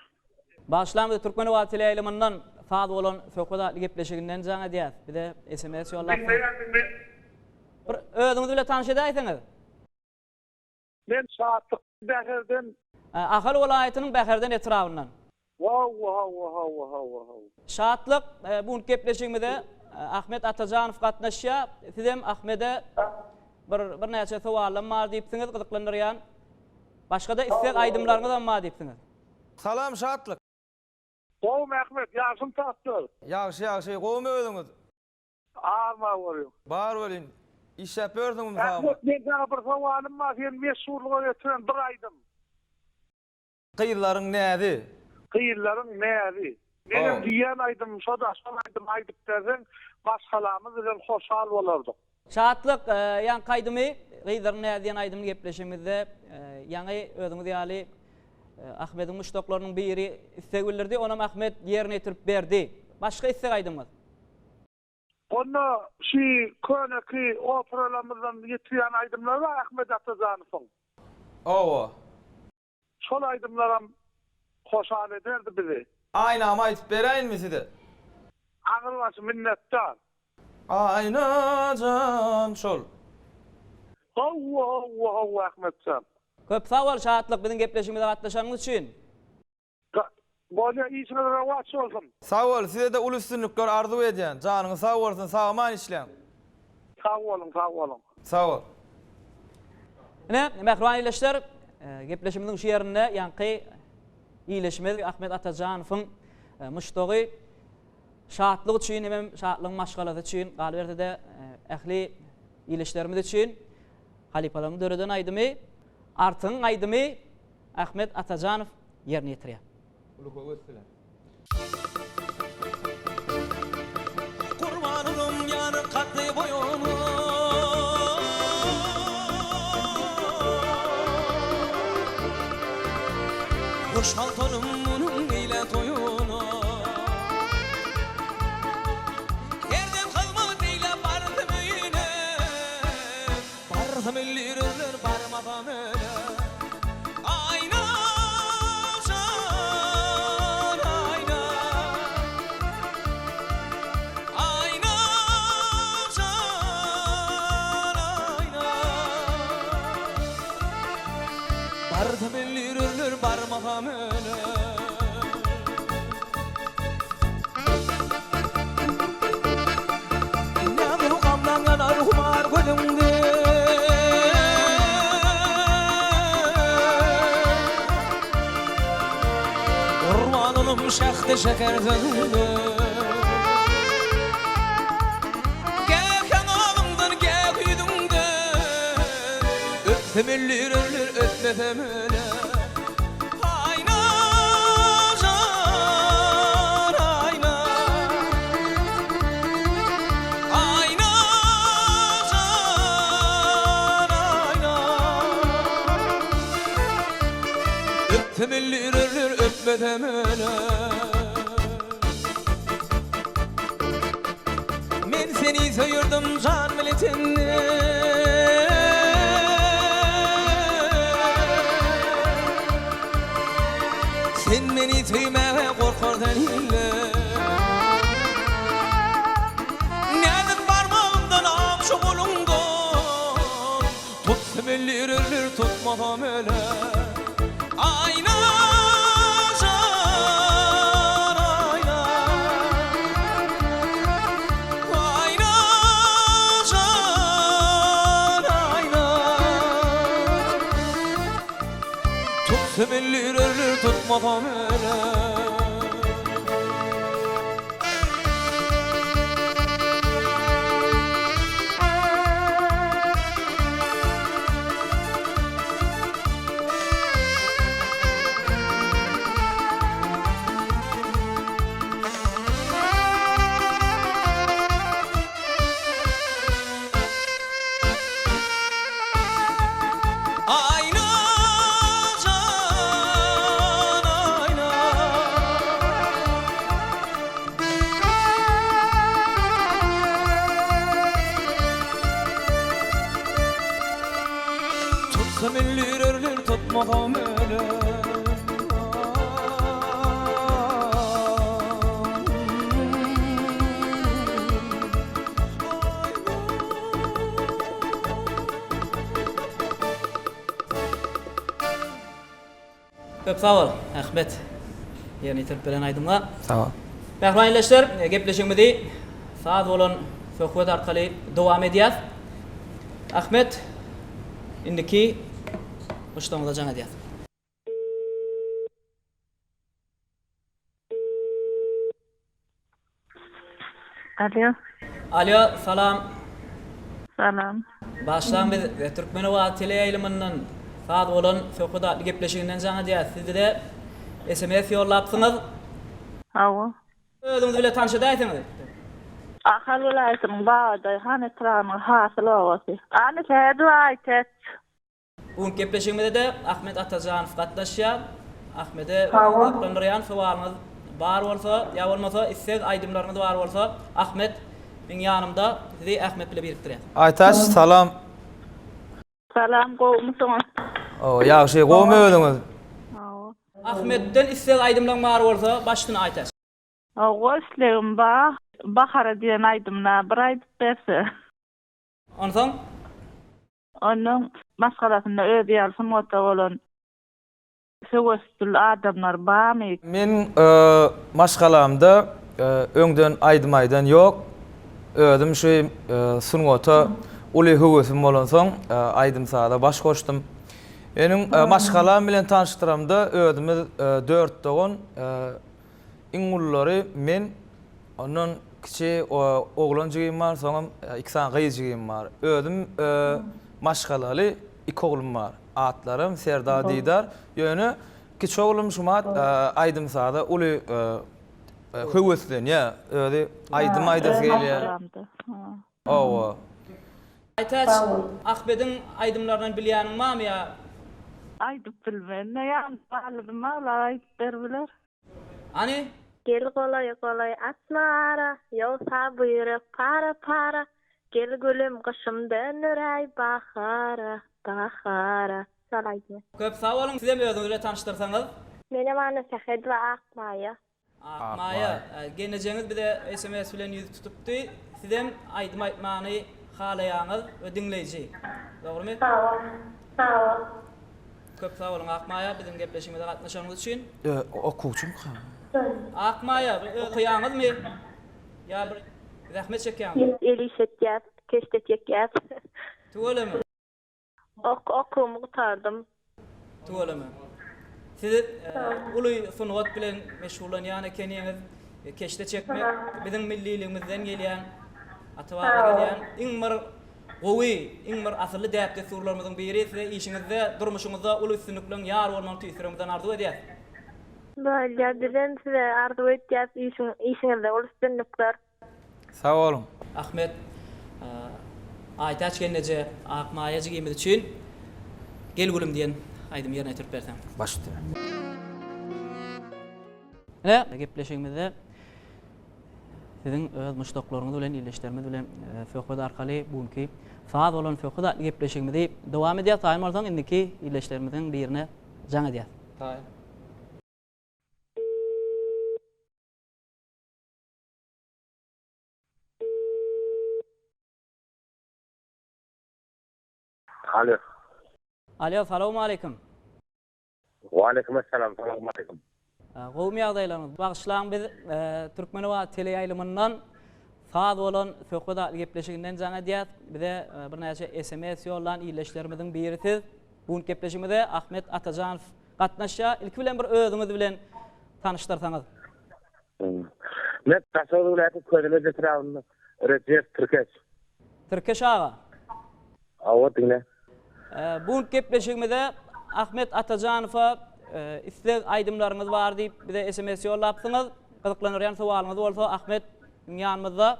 Bagyşlaň bizi Türkmen Owazy teleýaýlymyndan saz bolan söhbet atly gepleşiginden jaň edýäs. Bize sms ýollapsyňyz. Diňleýän, diňleýän. Bir özüňiz bile tanyş edäýseňiz. Men Şatlyk Bäherden. Ahal welaýatynyň Bäherden etrabyndan. Hawa hawa hawa hawa hawa. Şatlyk, bu günki gepleşigimize Ahmet Atajanow gatnaşýar. Sizem Ahmede bir birnäçe sowallam bar diýipsiňiz, gyzyklandyrýan. Başga-da isleg aýdymlaryňyzam bar diýipsiňiz. Salam Şatlyk. Gowumy Ahmet, ýagşymy tapdyr? Ýagşy ýagşy, gowumy özüňiz? Arma görüň. Bar welin, işläp ýörsüňmi sagmy? Ahmet men saňa bir sowalym bar seni meşhurlyga getiren bir aýdym. Gyzlaryň näzi. Gyzlaryň näzi. Menem diýýän aýdymym şoda şol aýdymy aýdyp berseň maşgalamyz bilen hoşal bolardyk. Şatlyk ýaňky aýdymy Gyzlaryň näzi diýen aýdymyny gepleşigimizde ýaňy özüňiz ýaly Ahmediň muşdaklarynyň biri isleg bildirdi onam Ahmet ýerine ýetirip berdi. Başga isleg aýdymyňyz? Onda şi köneki operalarymyzdan ýetirýän aýdymlary bar Ahmet Atajanowyň. Hawa. Şol aýdymlaram hoşal ederdi bizi. Aýnamy aýdyp beräýinmi size? Aňrybaşy minnetdar. Aýna jan şol. Howwa howwa howwa Ahmetjan. Köp sag bol Şatlyk biziň gepleşigimize gatnaşanyň üçin. Bolýa işiňiz rowaç bolsun. Sag bol sizede uly üstünlikler arzuw edýän janyňyz sag bolsun sag-aman işläň. Sag boluň sag boluň. Sag bol. Ine, mähriban ildeşler, gepleşigimiziň şu ýerinde ýaňky ildeşimiz Ahmet Atajanowyň muşdagy Şatlyk üçin hemem Şatlygyň maşgalasy üçin, galyberse-de ähli ildeşlerimiz üçin halypalaryň döreden aýdymy Artygyň aýdymy Ahmet Atajanow ýerine ýetirýär. Uly höwes bilen. Gurban olum ýar katdy boýuna. Hoşal tolum munuň eýle toýuna. Herdem hyzmat eýle barsam öýüne. Barsam öldürerler barmasam öler. Aýna jan aýna. Aýna jan aýna. Barsam öldürerler barmasam öler. Näzli gamdan ýanar humar gözüňde. Gurban olum şähdi şeker sözüňde. Gäh ýaňagyňdan, gäh ýüzüňden. Öpsem öldürerler, öpmesem öler. Aýna jan aýna. Aýna jan aýna. Öpsem öldürerler, öpmesem öler. Men seni söýerdim jan bile tenden. Sen meni söýmäge gorkardan ille. Näzik barmagymdan amşy goluňdan. Tutsam öldürerler, tutmasam öler. Aýna jan, aýna. Tutsam eller eller tutmasam ele. Aýna jan aýna. Tutsam eller örler tutmasam öler. Köp sag bol, Ahmet. Ýerine ýetirip beren aýdymyňa. Sag bol. Mähriban ildeşler, gepleşigimizi saz bolan söhbet arkaly dowam edýäs. Ahmet, indiki muşdagymyza jaň edýäs. Alýo. Alýo, salam. Salam. Başlaň biz Türkmenowa teleýaýlymyndan Saz bolan söhbet atly gepleşiginden jaň edýäs. Siz bize sms ýollapsyňyz. Hawa. Özüňiz bile tanyş edäýseňiz. Ahal welaýatynyň Babadaýhan etrabynyň Hasyl obasy. Annasähedowa Aýtäç. Bu günki gepleşigimize-de Ahmet Atajanow gatnaşýar. Ahmede gyzyklandyrýan sowalyňyz bar bolsa, ýa bolmasa isleg aýdymlaryňyz bar bolsa, Ahmet meň ýanymda, sizi Ahmet bile birikdirýär. Aýtaç salam. Salam gowumysyňyz. Hawa ýagşy gowumy özüňiz. Hawa. Ahmetden isleg aýdymlaň bar bolsa baş üstüne Aýtaç. Hawa islegim bar. Bahara diýen aýdymyna bir aýdyp berse. Onsoň? Onuň maşgalasynda özi ýaly sungata bolan höwesgül adamlar barmy? Meniň maşgalamda öňden aýdym aýdan ýok. Özüm şu sungata uly höwesim bolansoň aýdym-saza baş goşdum. Meniň maşgalam bilen tanyşdyramda özümiz dört dogan. Iň ululary men, ondan kiçi oglan jigim bar, soňam iki sany gyz jigim bar. Özüm maşgalaly, iki oglum bar. Atlarym Serdar, Didar. Ýöne kiçi oglum şumat aýdym-saza uly höweslenýär. Özi aýdym aýdasy gelýär. Hawa. Aýtäç, Ahmediň aýdymlaryndan bilýäniň barmy ýa? Aýdyp bilmen. Ýa balydym olar aýdyp beribiler. Hany? Gel golaý golaý atma ara, Ýogsa bu ýürek para para, Gel gülüm gyşym döndüräý bahara, bahara. Şol aýdymy. Köp sag boluň sizem özüňiz bile tanyşdyrsaňyz. Menem Annasähedowa Akmaýa. Akmaýa, gelnejeňiz bize sms bilen ýüz tutupdy. Sizem aýdym aýtmany halaýaňyz we diňleýji. Dogrymy? Hawa. Hawa. Köp sag boluň Akmaýa biziň gepleşigimize gatnaşanyňyz üçin. Okuwçymyka? Akmaýa, okaýaňyzmy ýa bir zähmet çekýäňizmi? El iş etýäs, keşde çekýäs. Tüweleme. Ok okuwymy gutardym. Tüweleme. Siz uly sungat bilen meşgullanýan ekeniňiz. Keşde çekmek biziň milliligimizden gelýän, ata-baba gelýän iň bir gowy, iň bir asylly däp-dessurlarymyzyň biri. Size işiňizde, durmuşyňyzda uly üstünlikleriň ýar bolmagyny tüýs ýüregimizden arzuw edýäs. Bolýar, bizem size arzuw edýäs işiňizde uly üstünlikler. Sag boluň. Ahmet Aýtäç gelneje Akmaýa jigimiz üçin Gel gülüm diýen aýdymy ýerine ýetirip berseň. Baş üstüne. Ine, gepleşigimizde siziň öz muşdaklaryňyz bilen, ildeşlerimiz bilen söhbet arkaly bu günki Saz bolan söhbet atly gepleşigimizi dowam edýäs. Taýyn bolsaň, indiki ildeşlerimiziň birine jaň edýäs. Taýyn. Alo. Alo, salowmaleýkim. Waleýkim essalam, salowmaleýkim. Gowumy ýagdaýlaryňyz? Bagyşlaň biz Türkmenobat teleýaýlymyndan Saz bolan söhbet atly gepleşiginden jaň edýäs. Bize birnäçe sms ýollan ildeşlerimiziň biri siz. Bu günki gepleşigimize Ahmet Atajanow. gatnaşýar. Ilki bilen bir özüňiz bilen tanyşdyrsaňyz. Men Daşoguz welaýaty Köneürgenç etrabynda Rejep Tirkeş. Tirkeş aga. Hawa diňle. Bu günki gepleşigimize Ahmet Atajanowa isleg aýdymlaryňyz bar diýip bize sms ýollapsyňyz. Gyzyklandyrýan sowalyňyz bolsa Ahmet ýanymyzda.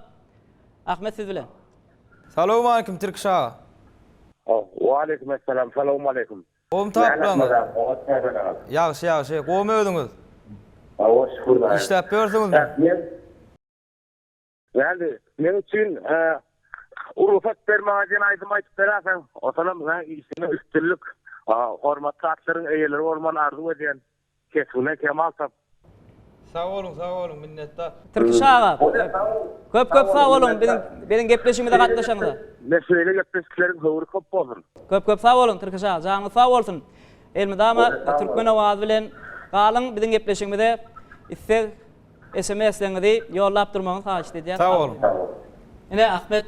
Ahmet siz bilen. Salowmaleýkim Tirkiş aga. Waleýkim essalam salowmaleýkim. Gowmy taplaňyz? Ýagşy ýagşy. Gowmy özüňiz? Hawa şükür daýy. Işläp ýörsüňizmi? Nändi? Meň üçin Rugsat ber maňa diýen aýdym aýdyp bererseň, osalam hä işiňde üstünlik, hormatly atlaryň eýeleri bolmany arzuw edýän. Kesbiňden kemal tap. Sag boluň sag boluň minnetdar. Tirkiş aga köp köp sag boluň biziň biziň gepleşigimize gatnaşanyňyza. Ine şeýle gepleşikleriň höwri köp bolsun. Köp köp sag boluň Tirkiş aga janyňyz sag bolsun. Elmydama Türkmen owazy bilen galyň biziň gepleşigimize isleg SMS-leriňizi ýollap durmagyňyzy haýyşt edýäs. Sag boluň. Ine Ahmet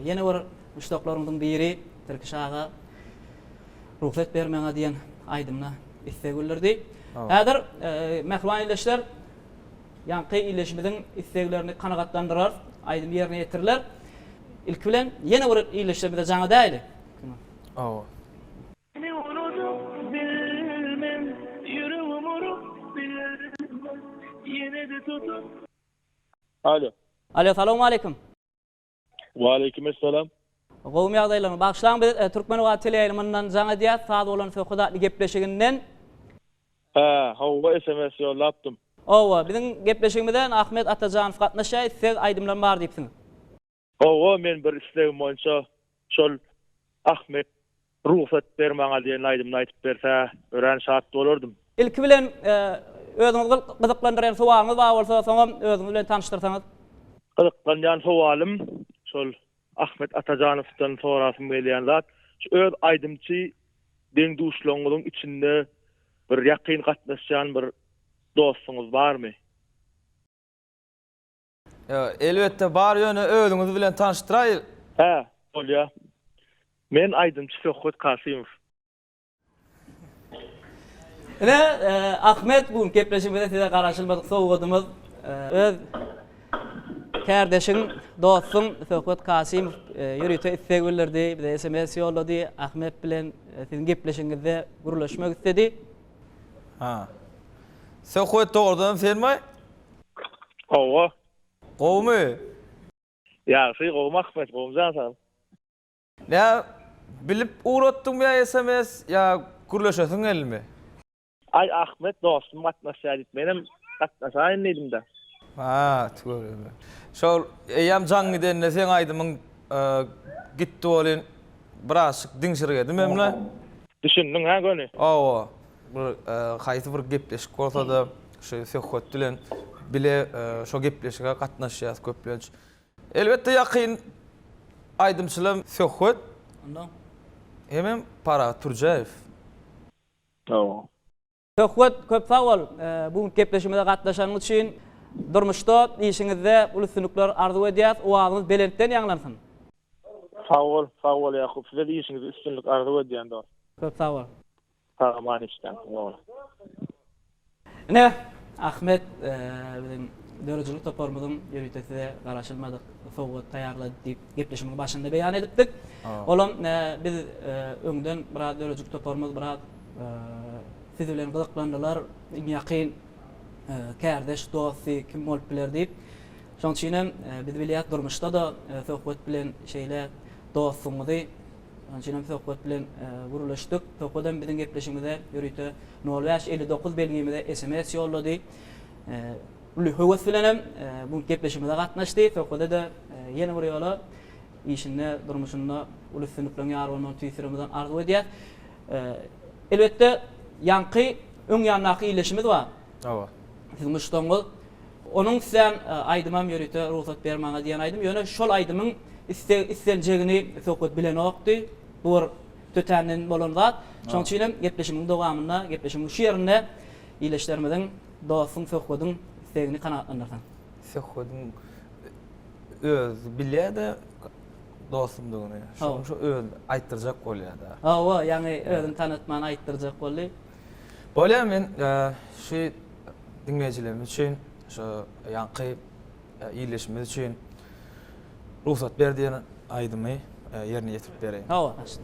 ýene bir muşdaklaryňyzyň biri Tirkiş aga Rugsat ber maňa diýen aýdymyna isleg bildirdi. Häzir mähriban ildeşler ýaňky ildeşimiziň isleglerini kanagatlandyrarys, aýdym ýerine ýetiriler. Ilki bilen ýene bir ildeşlerimize jaň edäýeli. Hawa. Seni unudyp bilmen, ýüregim urup bilmez, ýene-de tutup. Alo. Alo, salowmaleýkim. Waleýkim essalam. Gowumy ýagdaýlaryňyz? Bagyşlaň biz Türkmen Owazy teleýaýlymyndan jaň edýäs, saz bolan söhbet atly gepleşiginden. Hä, hawa sms ýollapdym. Hawa, biziň gepleşigimize Ahmet Atajanow gatnaşýar, isleg aýdymlarym bar diýipsiňiz. Hawa, men bir islegim boýunça şol Ahmet Rugsat ber maňa diýen aýdymyny aýdyp berse, örän şat bolardym. Ilki bilen özüňizi gyzyklandyrýan sowalyňyz bar bolsa, soňam özüňiz bilen tanyşdyrsaňyz. Gyzyklanýan sowalym şol Ahmet Atajanowdan sorasym gelýän zat, şu öz aýdymçy deň-duşlaryňyzyň içinde bir ýakyn gatnaşýan bir dostuňyz barmy? Elbetde bar ýöne özüňiz bilen tanyşdyraý. Hä, bolýa. Men aýdymçy Söhbet Kasymow. Ine, Ahmet bu gepleşigimizde size garaşylmadyk sowgadymyz öz kärdeşiň, dostuň Söhbet Kasymow ýörite isleg bildirdi, bize sms ýollady, Ahmet bilen siziň gepleşigiňizde gürleşmek isledi. Ha. Söhbet dogrudanam senmi? Hawa. Gowumy? Ýagşy, gowumy Ahmet, gowumy jan sag. Nä bilip ugratdyňmy ýa sms ýa gürleşesiň geldimi? Aý Ahmet dostum gatnaşýar diýip menem gatnaşaýyn diýdimdä. Ha tüweleme. Şol eýýäm jaň gidende seň aýdymyň gitdi welin birazjyk diňşirgedim hem-le. Düşündiň hä göni? Hawa. Bir haýsy bir gepleşik bolsa-da şu söhbet bilen bile şo gepleşige gatnaşýas köplenç. Elbetde ýakyn aýdymçylam Söhbet hemem Parahat Pürjäýew. Hawa. Söhbet köp sag bol bu günki gepleşigimize gatnaşanyň üçin. Durmuşda, işiňizde uly üstünlikler arzuw edýäs. Owazyňyz belentden ýaňlansyn. Sag bol, sag bol Ýakup. Size-de işiňizde üstünlik arzuw edýän dost. Köp sag bol. Sag aman işläň sag boluň. Ine, Ahmet biziň döredijilik toparymyzyň ýörite size garaşylmadyk sowgat taýýarlady diýip gepleşigimiziň başynda beýan edipdik. Olam biz öňden biraz döredijilik toparymyz biraz siz bilen gyzyklandylar, iň ýakyn kärdeş dosty kim bolup biler diýip. Şonuň üçin hem biz bilýäs durmuşda-da söhbet bilen şeýle dostuňyzy Şonuň üçin hem Söhbet bilen gürleşdik. Söhbet hem biziň gepleşigimize ýörite nol bäş 59 belgimize sms ýollady. Uly höwes bilen hem bu gepleşigimize gatnaşdy. Söhbede-de ýene bir ýola işinde, durmuşynda uly üstünlikleriň ýar bolmagyny tüýs ýüregimizden arzuw edýäs. Elbetde, ýaňky öň ýandaky ildeşimiz bar. Hawa. Siziň muşdagyňyz. Onuň islän aýdymam ýörite rugsat ber maňa diýen aýdym. Ýöne şol aýdymyň isleg islenjegini Söhbet bilenokdy. Bu bir tötänden bolan zat. Şonuň üçin hem gepleşigimiziň dowamynda, gepleşigimiziň şu ýerinde ildeşlerimiziň, dostuň Söhbediň islegini kanagatlandyrsaň. Söhbediň özi bilýär-de dostumdygyny. Şonuň üçin özi aýtdyrjak bolýar-da. Hawa, ýaňy özüni tanatman aýtdyrjak boldy. Bolýar men şu diňleýjilerimiz üçin şu ýaňky ildeşimiz üçin Rugsat ber diýen aýdymy ýerine ýetirip bereýin. Hawa, başla.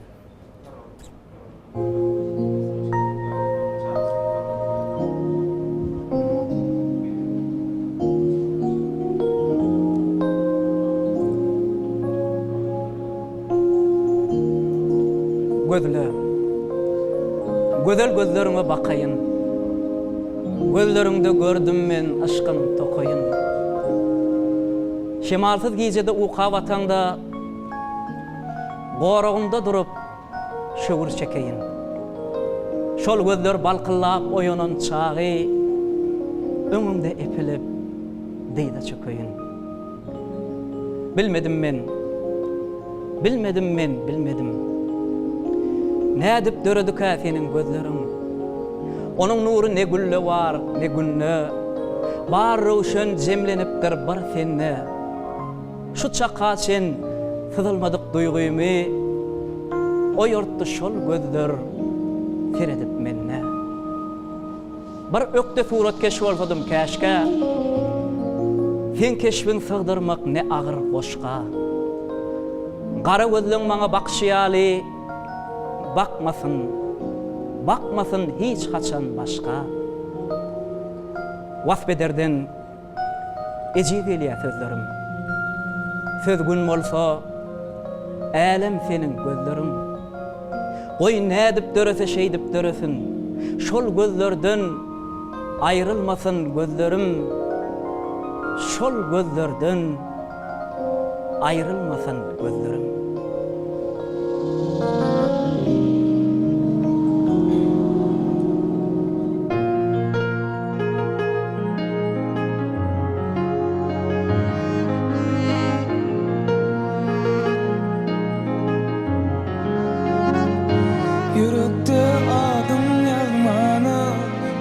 Gözle. Gözel gözleriňe bakaýyn. Gözleriňde gördüm men yşkyň tokaýyn. Şemalsyz gijede uka bataňda, Goragyňda durup, şöwür çekeýin. Şol gözler balkyldap oýanan çagy, Öňüňde epilip, dyza çökeýin. Bilmedim men, bilmedim men, bilmedim. Nädip döredikä seniň gözleriň? Onuň nury ne gülde bar, ne günde, Bar röwşen jemlenipdir bir sende. Şu çaka çen syzylmadyk duýgymy Oýartdy şol gözler seredip mende. Bir ökde suratkeş bolsadym käşgä, Seň keşbiň sygdyrmak ne agyr goşga. Gara gözleň maňa bakyşy ýaly Bakmasyn, bakmasyn hiç haçan başga. Wasp ederden Ejiz gelýär sözlerim. Söz gün bolsa, älem seniň gözleriň. Goý, nädip dörese şeýdip döresin. Şol gözlerden aýrylmasyn gözlerim. Şol gözlerden aýrylmasyn gözlerim. Ýürekde adyň ýazmana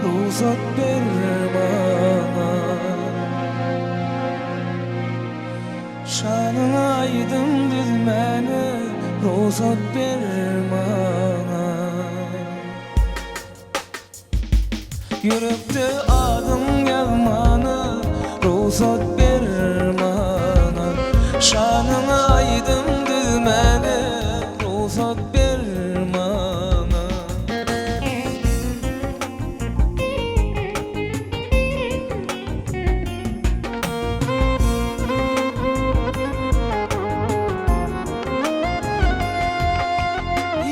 rugsat ber maňa. Şanyňa aýdym düzmäne rugsat ber maňa. Ýürekde adyň ýazmana rugsat ber maňa. Şanyňa aýdym düzmäne rugsat ber maňa.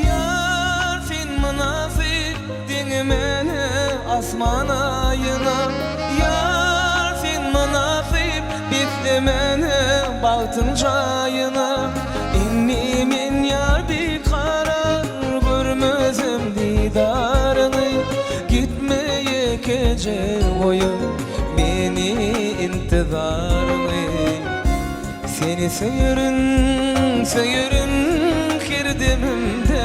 Ýar sen mynasyp deňemene asman aýyna Ýar sen mynasyp beslemene bagtyň jaýyna Indi men ýar bikarar görmesem didaryňy Gitme ýekeje goýup meni intizaryňy Seni söýerin, söýerin her demimde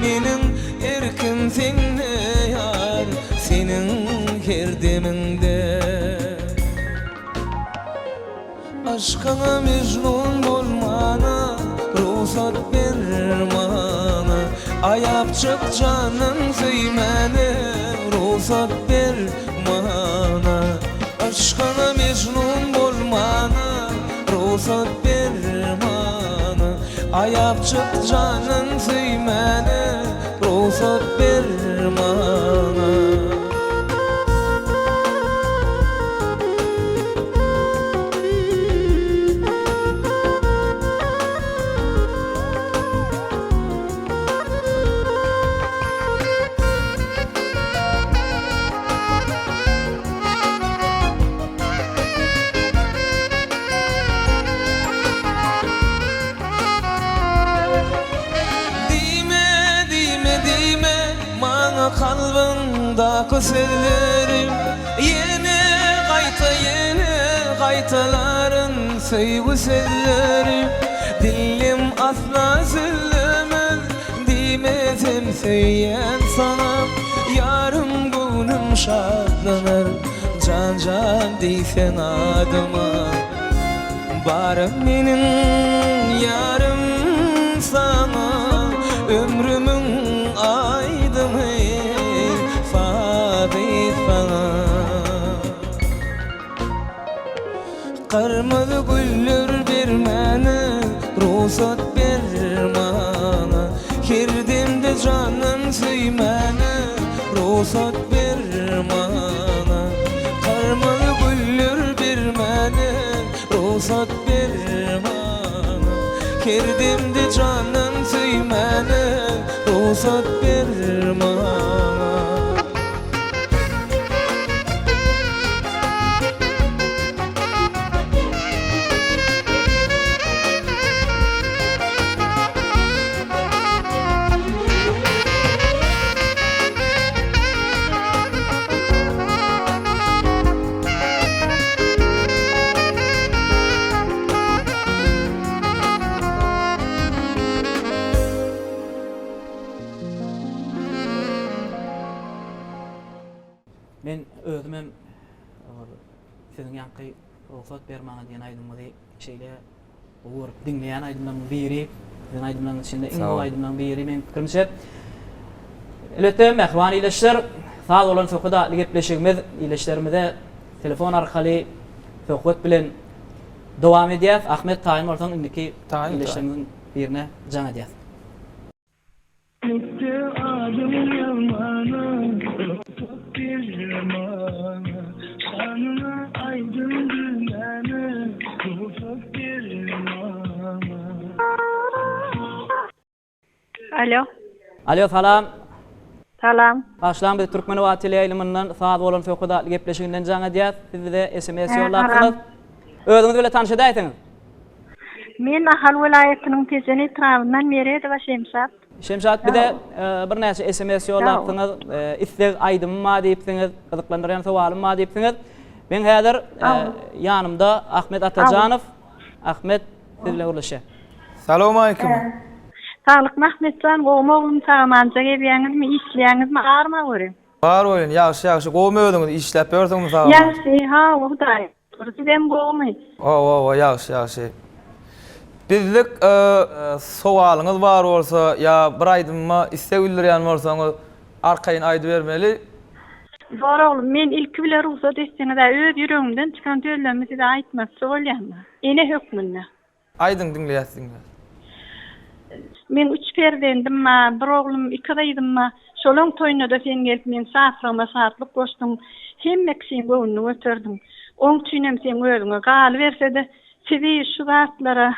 Meniň erkim sende ýar, seniň her demiňde. Yşkyňa mejnun bolmana rugsat ber maňa Aýapjyk janyň söýmäne rugsat ber maňa Yşkyňa mejnun bolmana rugsat ber maňa Aýapjyk janyň söýmäne rugsat ber maňa. Diýme, diýme, diýme maňa kalbyňdaky sözleri Ýene gaýta, ýene gaýtalaryn söýgi sözleri Dilim asla sözlemez diýmesem söýýän saňa Ýarym göwnüm şatlanar jan-jan diýseň adyma Barym meniň ýarym saňa Ömrümiň aýdymy saňa. Gyrmyzy güller bermäne rugsat ber maňa Her demde jandan söýmäne rugsat ber maňa Gyrmyzy güller bermäne rugsat ber maňa Her demde jandan söýmäne rugsat ber maňa. Men özümem siziň ýaňky Rugsat ber maňa diýen aýdymyňyzy şeýle gowy görüp diňleýän aýdymlaryň biri. Siziň aýdymlaryňyň içinde iň gowy aýdymlaryň biri meniň pikirimçe. Elbetde, mähriban ildeşler, Saz bolan söhbet atly gepleşigimiz ildeşlerimize telefon arkaly söhbet bilen dowam edýär. Ahmet taýyn bolsaň indiki ildeşlerimiziň birine jaň edýäs. Ökde adyň ýazmana rugsat ber maňa Şanyňa aýdym düzmäne rugsat ber maňa. Alo. Alo salam. Salam. Bagyşlaň biz Türkmenobat teleýaýlymyndan Saz bolan söhbet atly gepleşiginden jaň edýäs. Siz bize sms ýollapsyňyz. Özüňiz bile tanyş edäýseňiz. Men Ahal welaýatynyň Tejen etrabyndan Meredowa Şemşat. Şemşat bize birnäçe sms ýollapsyňyz, isleg aýdymym bar diýipsiňiz, gyzyklandyrýan sowalym bar diýipsiňiz. Meň häzir ýanymda Ahmet Atajanow. Ahmet siz bilen gürleşýär. Salowmalikim. Saglykmy Ahmetjan, gowumy oglum sagamanja gezýäňizmi, işleýäňizmi arma görüň. Bar bolýan, ýagşy ýagşy, gowumy özüňiz, işläp ýörsüňmi sagaman? Ýagşy, hawa Hudaýa şükür, sizem gowumy? Hawa hawa ýagşy ýagşy. Bizlik sowalyňyz bar bolsa ýa bir aýdymyma isleg bildirýän bolsaňyz arkaýyn aýdybermeli. Zor oglum, men ilki bile rugsat etseňiz-ä öz ýüregimden çykan sözlerimi size aýtmakçy bolýan-da, ene hökmünde. Aýdyň diňleýäs diňleýäs. Meň üç perzendim bar, bir oglum, iki gyzym bar. Şolaň toýunda-da sen gelip meň şatlygyma şatlyk goşduň, hemme kişiň göwnüni göterdiň. Oň üçinem seň özüňe, galyberse-de, sizi şu zatlara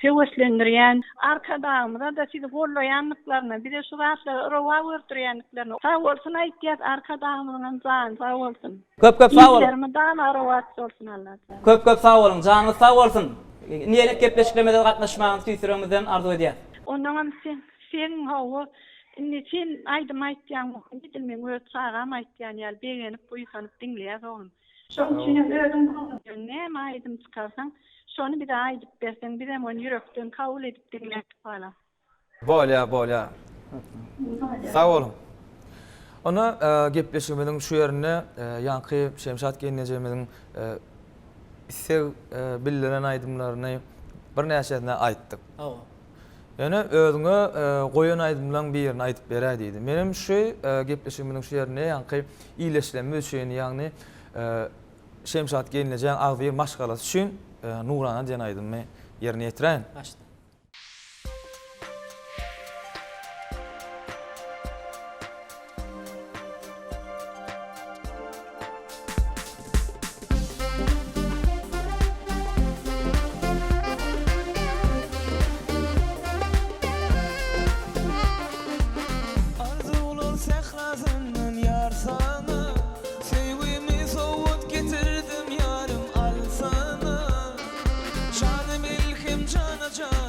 höweslendirýän Arkadagymyza-da sizi gollaýandyklaryna, bize şu zatlary rowa gördürýändiklerine sagbolsun aýtýas, Arkadagymyzyňam jany sag bolsun. Köp köp sag boluň. Işleri mydama rowaç bolsun Allajan. Köp köp sag boluň janyňyz sag bolsun. Indi gepleşiklerimize gatnaşmagyňyzy tüýs ýüregimizden arzuw edýäs. Onnoňam sen sen hawa indi sen aýdym aýtýaň bolsaň edil meň öz çagam aýtýan ýaly begenip buýsanyp diňleýäs oglum. Şoň üçinem özüň göwnüňden näme aýdym çykarsaň şony bize aýdyp berseň bizem ony ýürekden kabul edip diňläp galarys. Bolýa bolýa. Sag boluň. Onda gepleşigimiziň şu ýerinde ýaňky Şemşat gelnejemiziň isleg bildiren aýdymlaryny birnäçesini aýtdyk. Hawa. Ýöne özüňe goýan aýdymlaň birini aýdyp beräý diýdi. Menem şu gepleşigimiziň şu ýerinde ýaňky ildeşlerimiz üçin, ýagny Şemşat gelnejäň agzybir maşgalasy üçin Nurana diýen aýdymy ýerine ýetiräýin. Başda. Arzuwlar sährasyndan ýar saňa, Söýgimi sowgat getirdim ýarym al saňa. Jana melhem jana jan.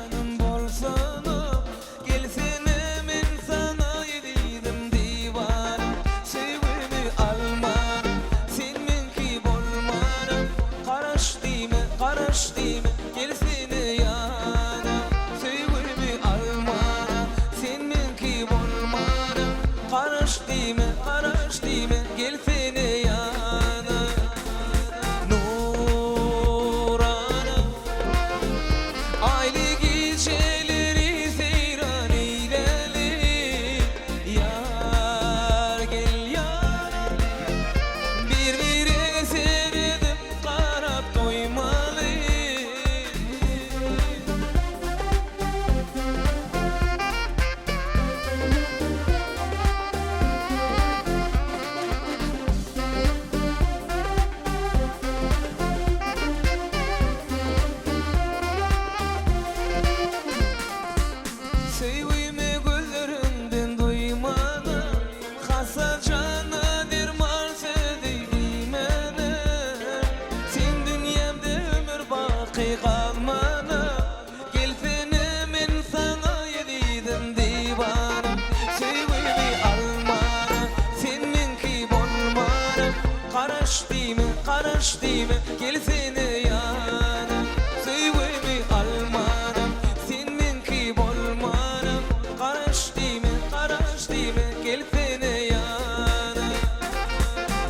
Garaş diýme, gelsene ýana. Söýgümi almanam, sen meňki bolmanam. Garaş diýme, garaş diýme, gelsene ýana.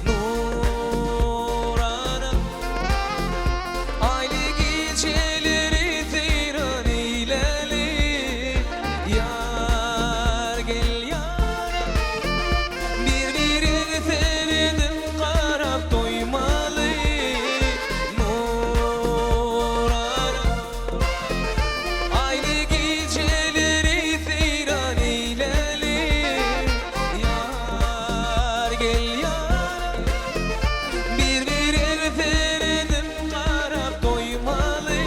Nurana. Aýly gijeleri seýran eýläli. Ýar gel ýana. Bir-birege seredip garap doýmaly. Nurana. Aýly gijeleri seýran eýläli. Ýar gel ýana. Bir-birege seredip garap doýmaly.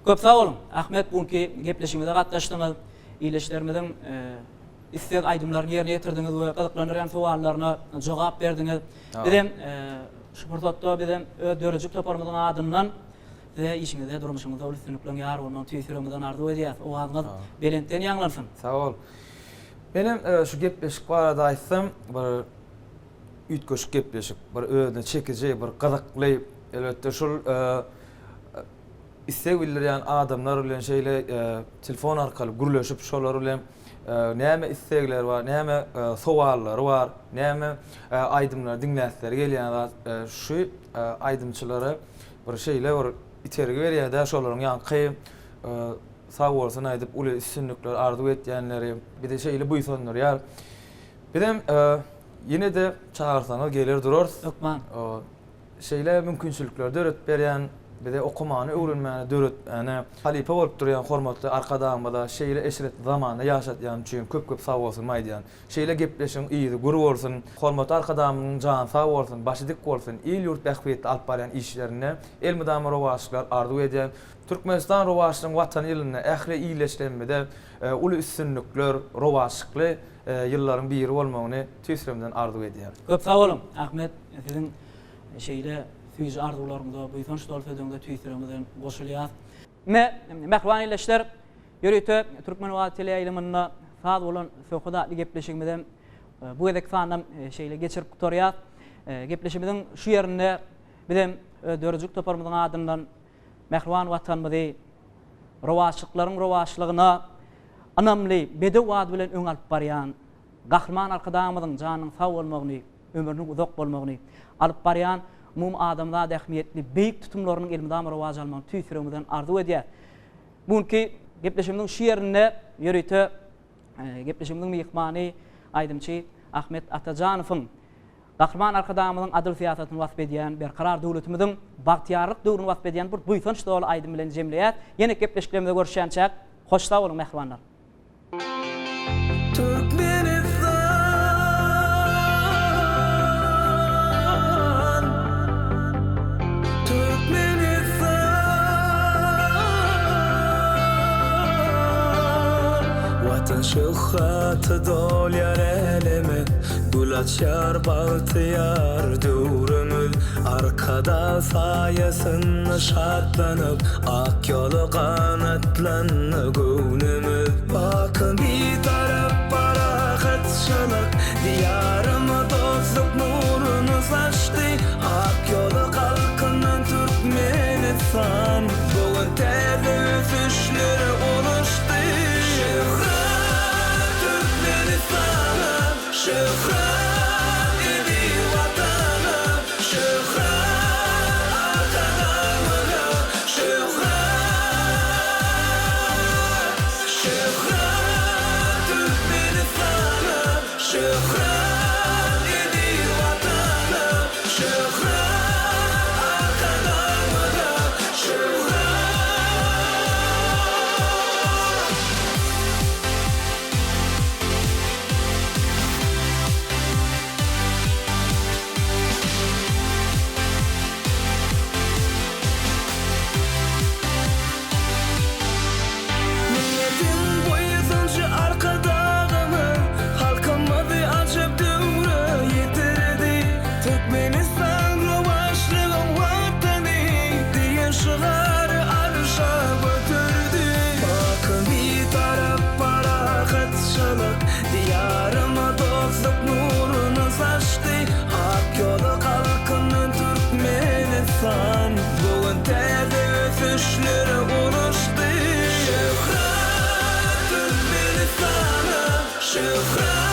Köp sag boluň, Ahmet bu günki gepleşigimize gatnaşdyňyz. Ildeşlerimiziň isleg aýdymlaryny ýerine ýetirdiňiz we gyzyklandyrýan sowallaryna jogap berdiňiz. Bizem şu pursatda bizem öz döredijilik toparymyzyň adyndan size işiňizde, durmuşyňyzda uly üstünlikleriň ýar bolmagyny tüýs ýüregimizden arzuw edýäris. Owazyňyz belentden ýaňlansyn. Sag bol. Menem şu gepleşik barada aýtsam, bir üýtgeşik gepleşik, bir özüne çekiji, bir gyzykly. Elbetde şul isleg bildirýän adamlar bilen şeýle telefon arkaly gürleşip, şolar bilen näme islegleri bar, näme sowallary bar, näme aýdymlary diňläsleri gelýän zat şu aýdymçylara bir şeýle bir itergi berýär-de, şolaryň ýaňky sag bolsun aýdyp, uly üstünlikler arzuw etýänleri bizi şeýle buýsandyrýar. Bizem ýene-de çagyrsaňyz geler durarys. Hökman. Şeýle mümkinçilikleri döredip berýän, bize okamany, öwrenmäni döretmäne halypa bolup durýan hormatly Arkadagymyza şeýle eşretli zamanda ýaşatýany üçin köp-köp sagbolsunymy aýdýan. Şeýle gepleşigiň yzy gür bolsun. Hormatly Arkadagymyzyň jany sag bolsun, başy dik bolsun, il-ýurt bähbitli alyp barýan işlerinde elmydama rowaçlyklar arzuw edýän. Türkmenistan rowaçlygyň Watany ýylynda ähli ildeşlerimize uly üstünlikler, rowaçlykly ýyllaryň biri bolmagyny tüýs ýüregimden arzuw edýän. Köp sag boluň, Ahmet, siziň şeýle süýji arzuwlaryňyza, buýsanç doly sözleriňize tüýs ýüregimizden goşulýas. Ine, mähriban ildeşler, ýörite Türkmen owazy teleýaýlymynda Saz bolan söhbet atly gepleşigimizem bu gezekki sanynam şeýle geçirip gutarýas. Gepleşigimiziň şu ýerinde bizem öz döredijilik toparymyzyň adyndan mähriban Watanymyzy rowaçlyklaryň rowaçlygyna ynamly bedew ady bilen öňe alyp barýan Gahryman Arkadagymyzyň janynyň sag bolmagyny, ömrüniň uzak bolmagyny, alyp barýan umumy adamzat ähmiýetli beýik tutumlarynyň elmydama rowaç almagyny tüýs ýüregimizden arzuw edýäris. Bu günki gepleşigimiziň şu ýerinde ýörite gepleşigimiziň myhmany aýdymçy Ahmet Atajanowyň Gahryman Arkadagymyzyň adyl syýasatyny wasp edýän, Berkarar döwletimiziň bagtyýarlyk döwrüni wasp edýän bir buýsanç doly aýdym bilen jemleýäs. Ýene gepleşiklerimizde görüşýänçäk, hoş sag boluň mähribanlar! Türkmenistan, Türkmenistan, Watan şöhraty dolýar äleme, Gül açýar bagtyýar döwrümiz, Arkadag saýasynda şatlanyp, Ak ýola ganatlandy göwnümiz. Baky Bitarap parahatçylyk Diýaryma dostluk nuruny saçdy, Ak ýola galkynan Türkmenistan Bu gün täze ösüşlere ulaşdy. Şöhrat Türkmenistana! Şöhrat eziz Watana! Şöhrat Arkadagymyza! Şöhrat! Şöhrat Türkmenistana! Şöhrat eziz Watana! Şöhrat Arkadagymyza! Şöhrat! Şöhrat.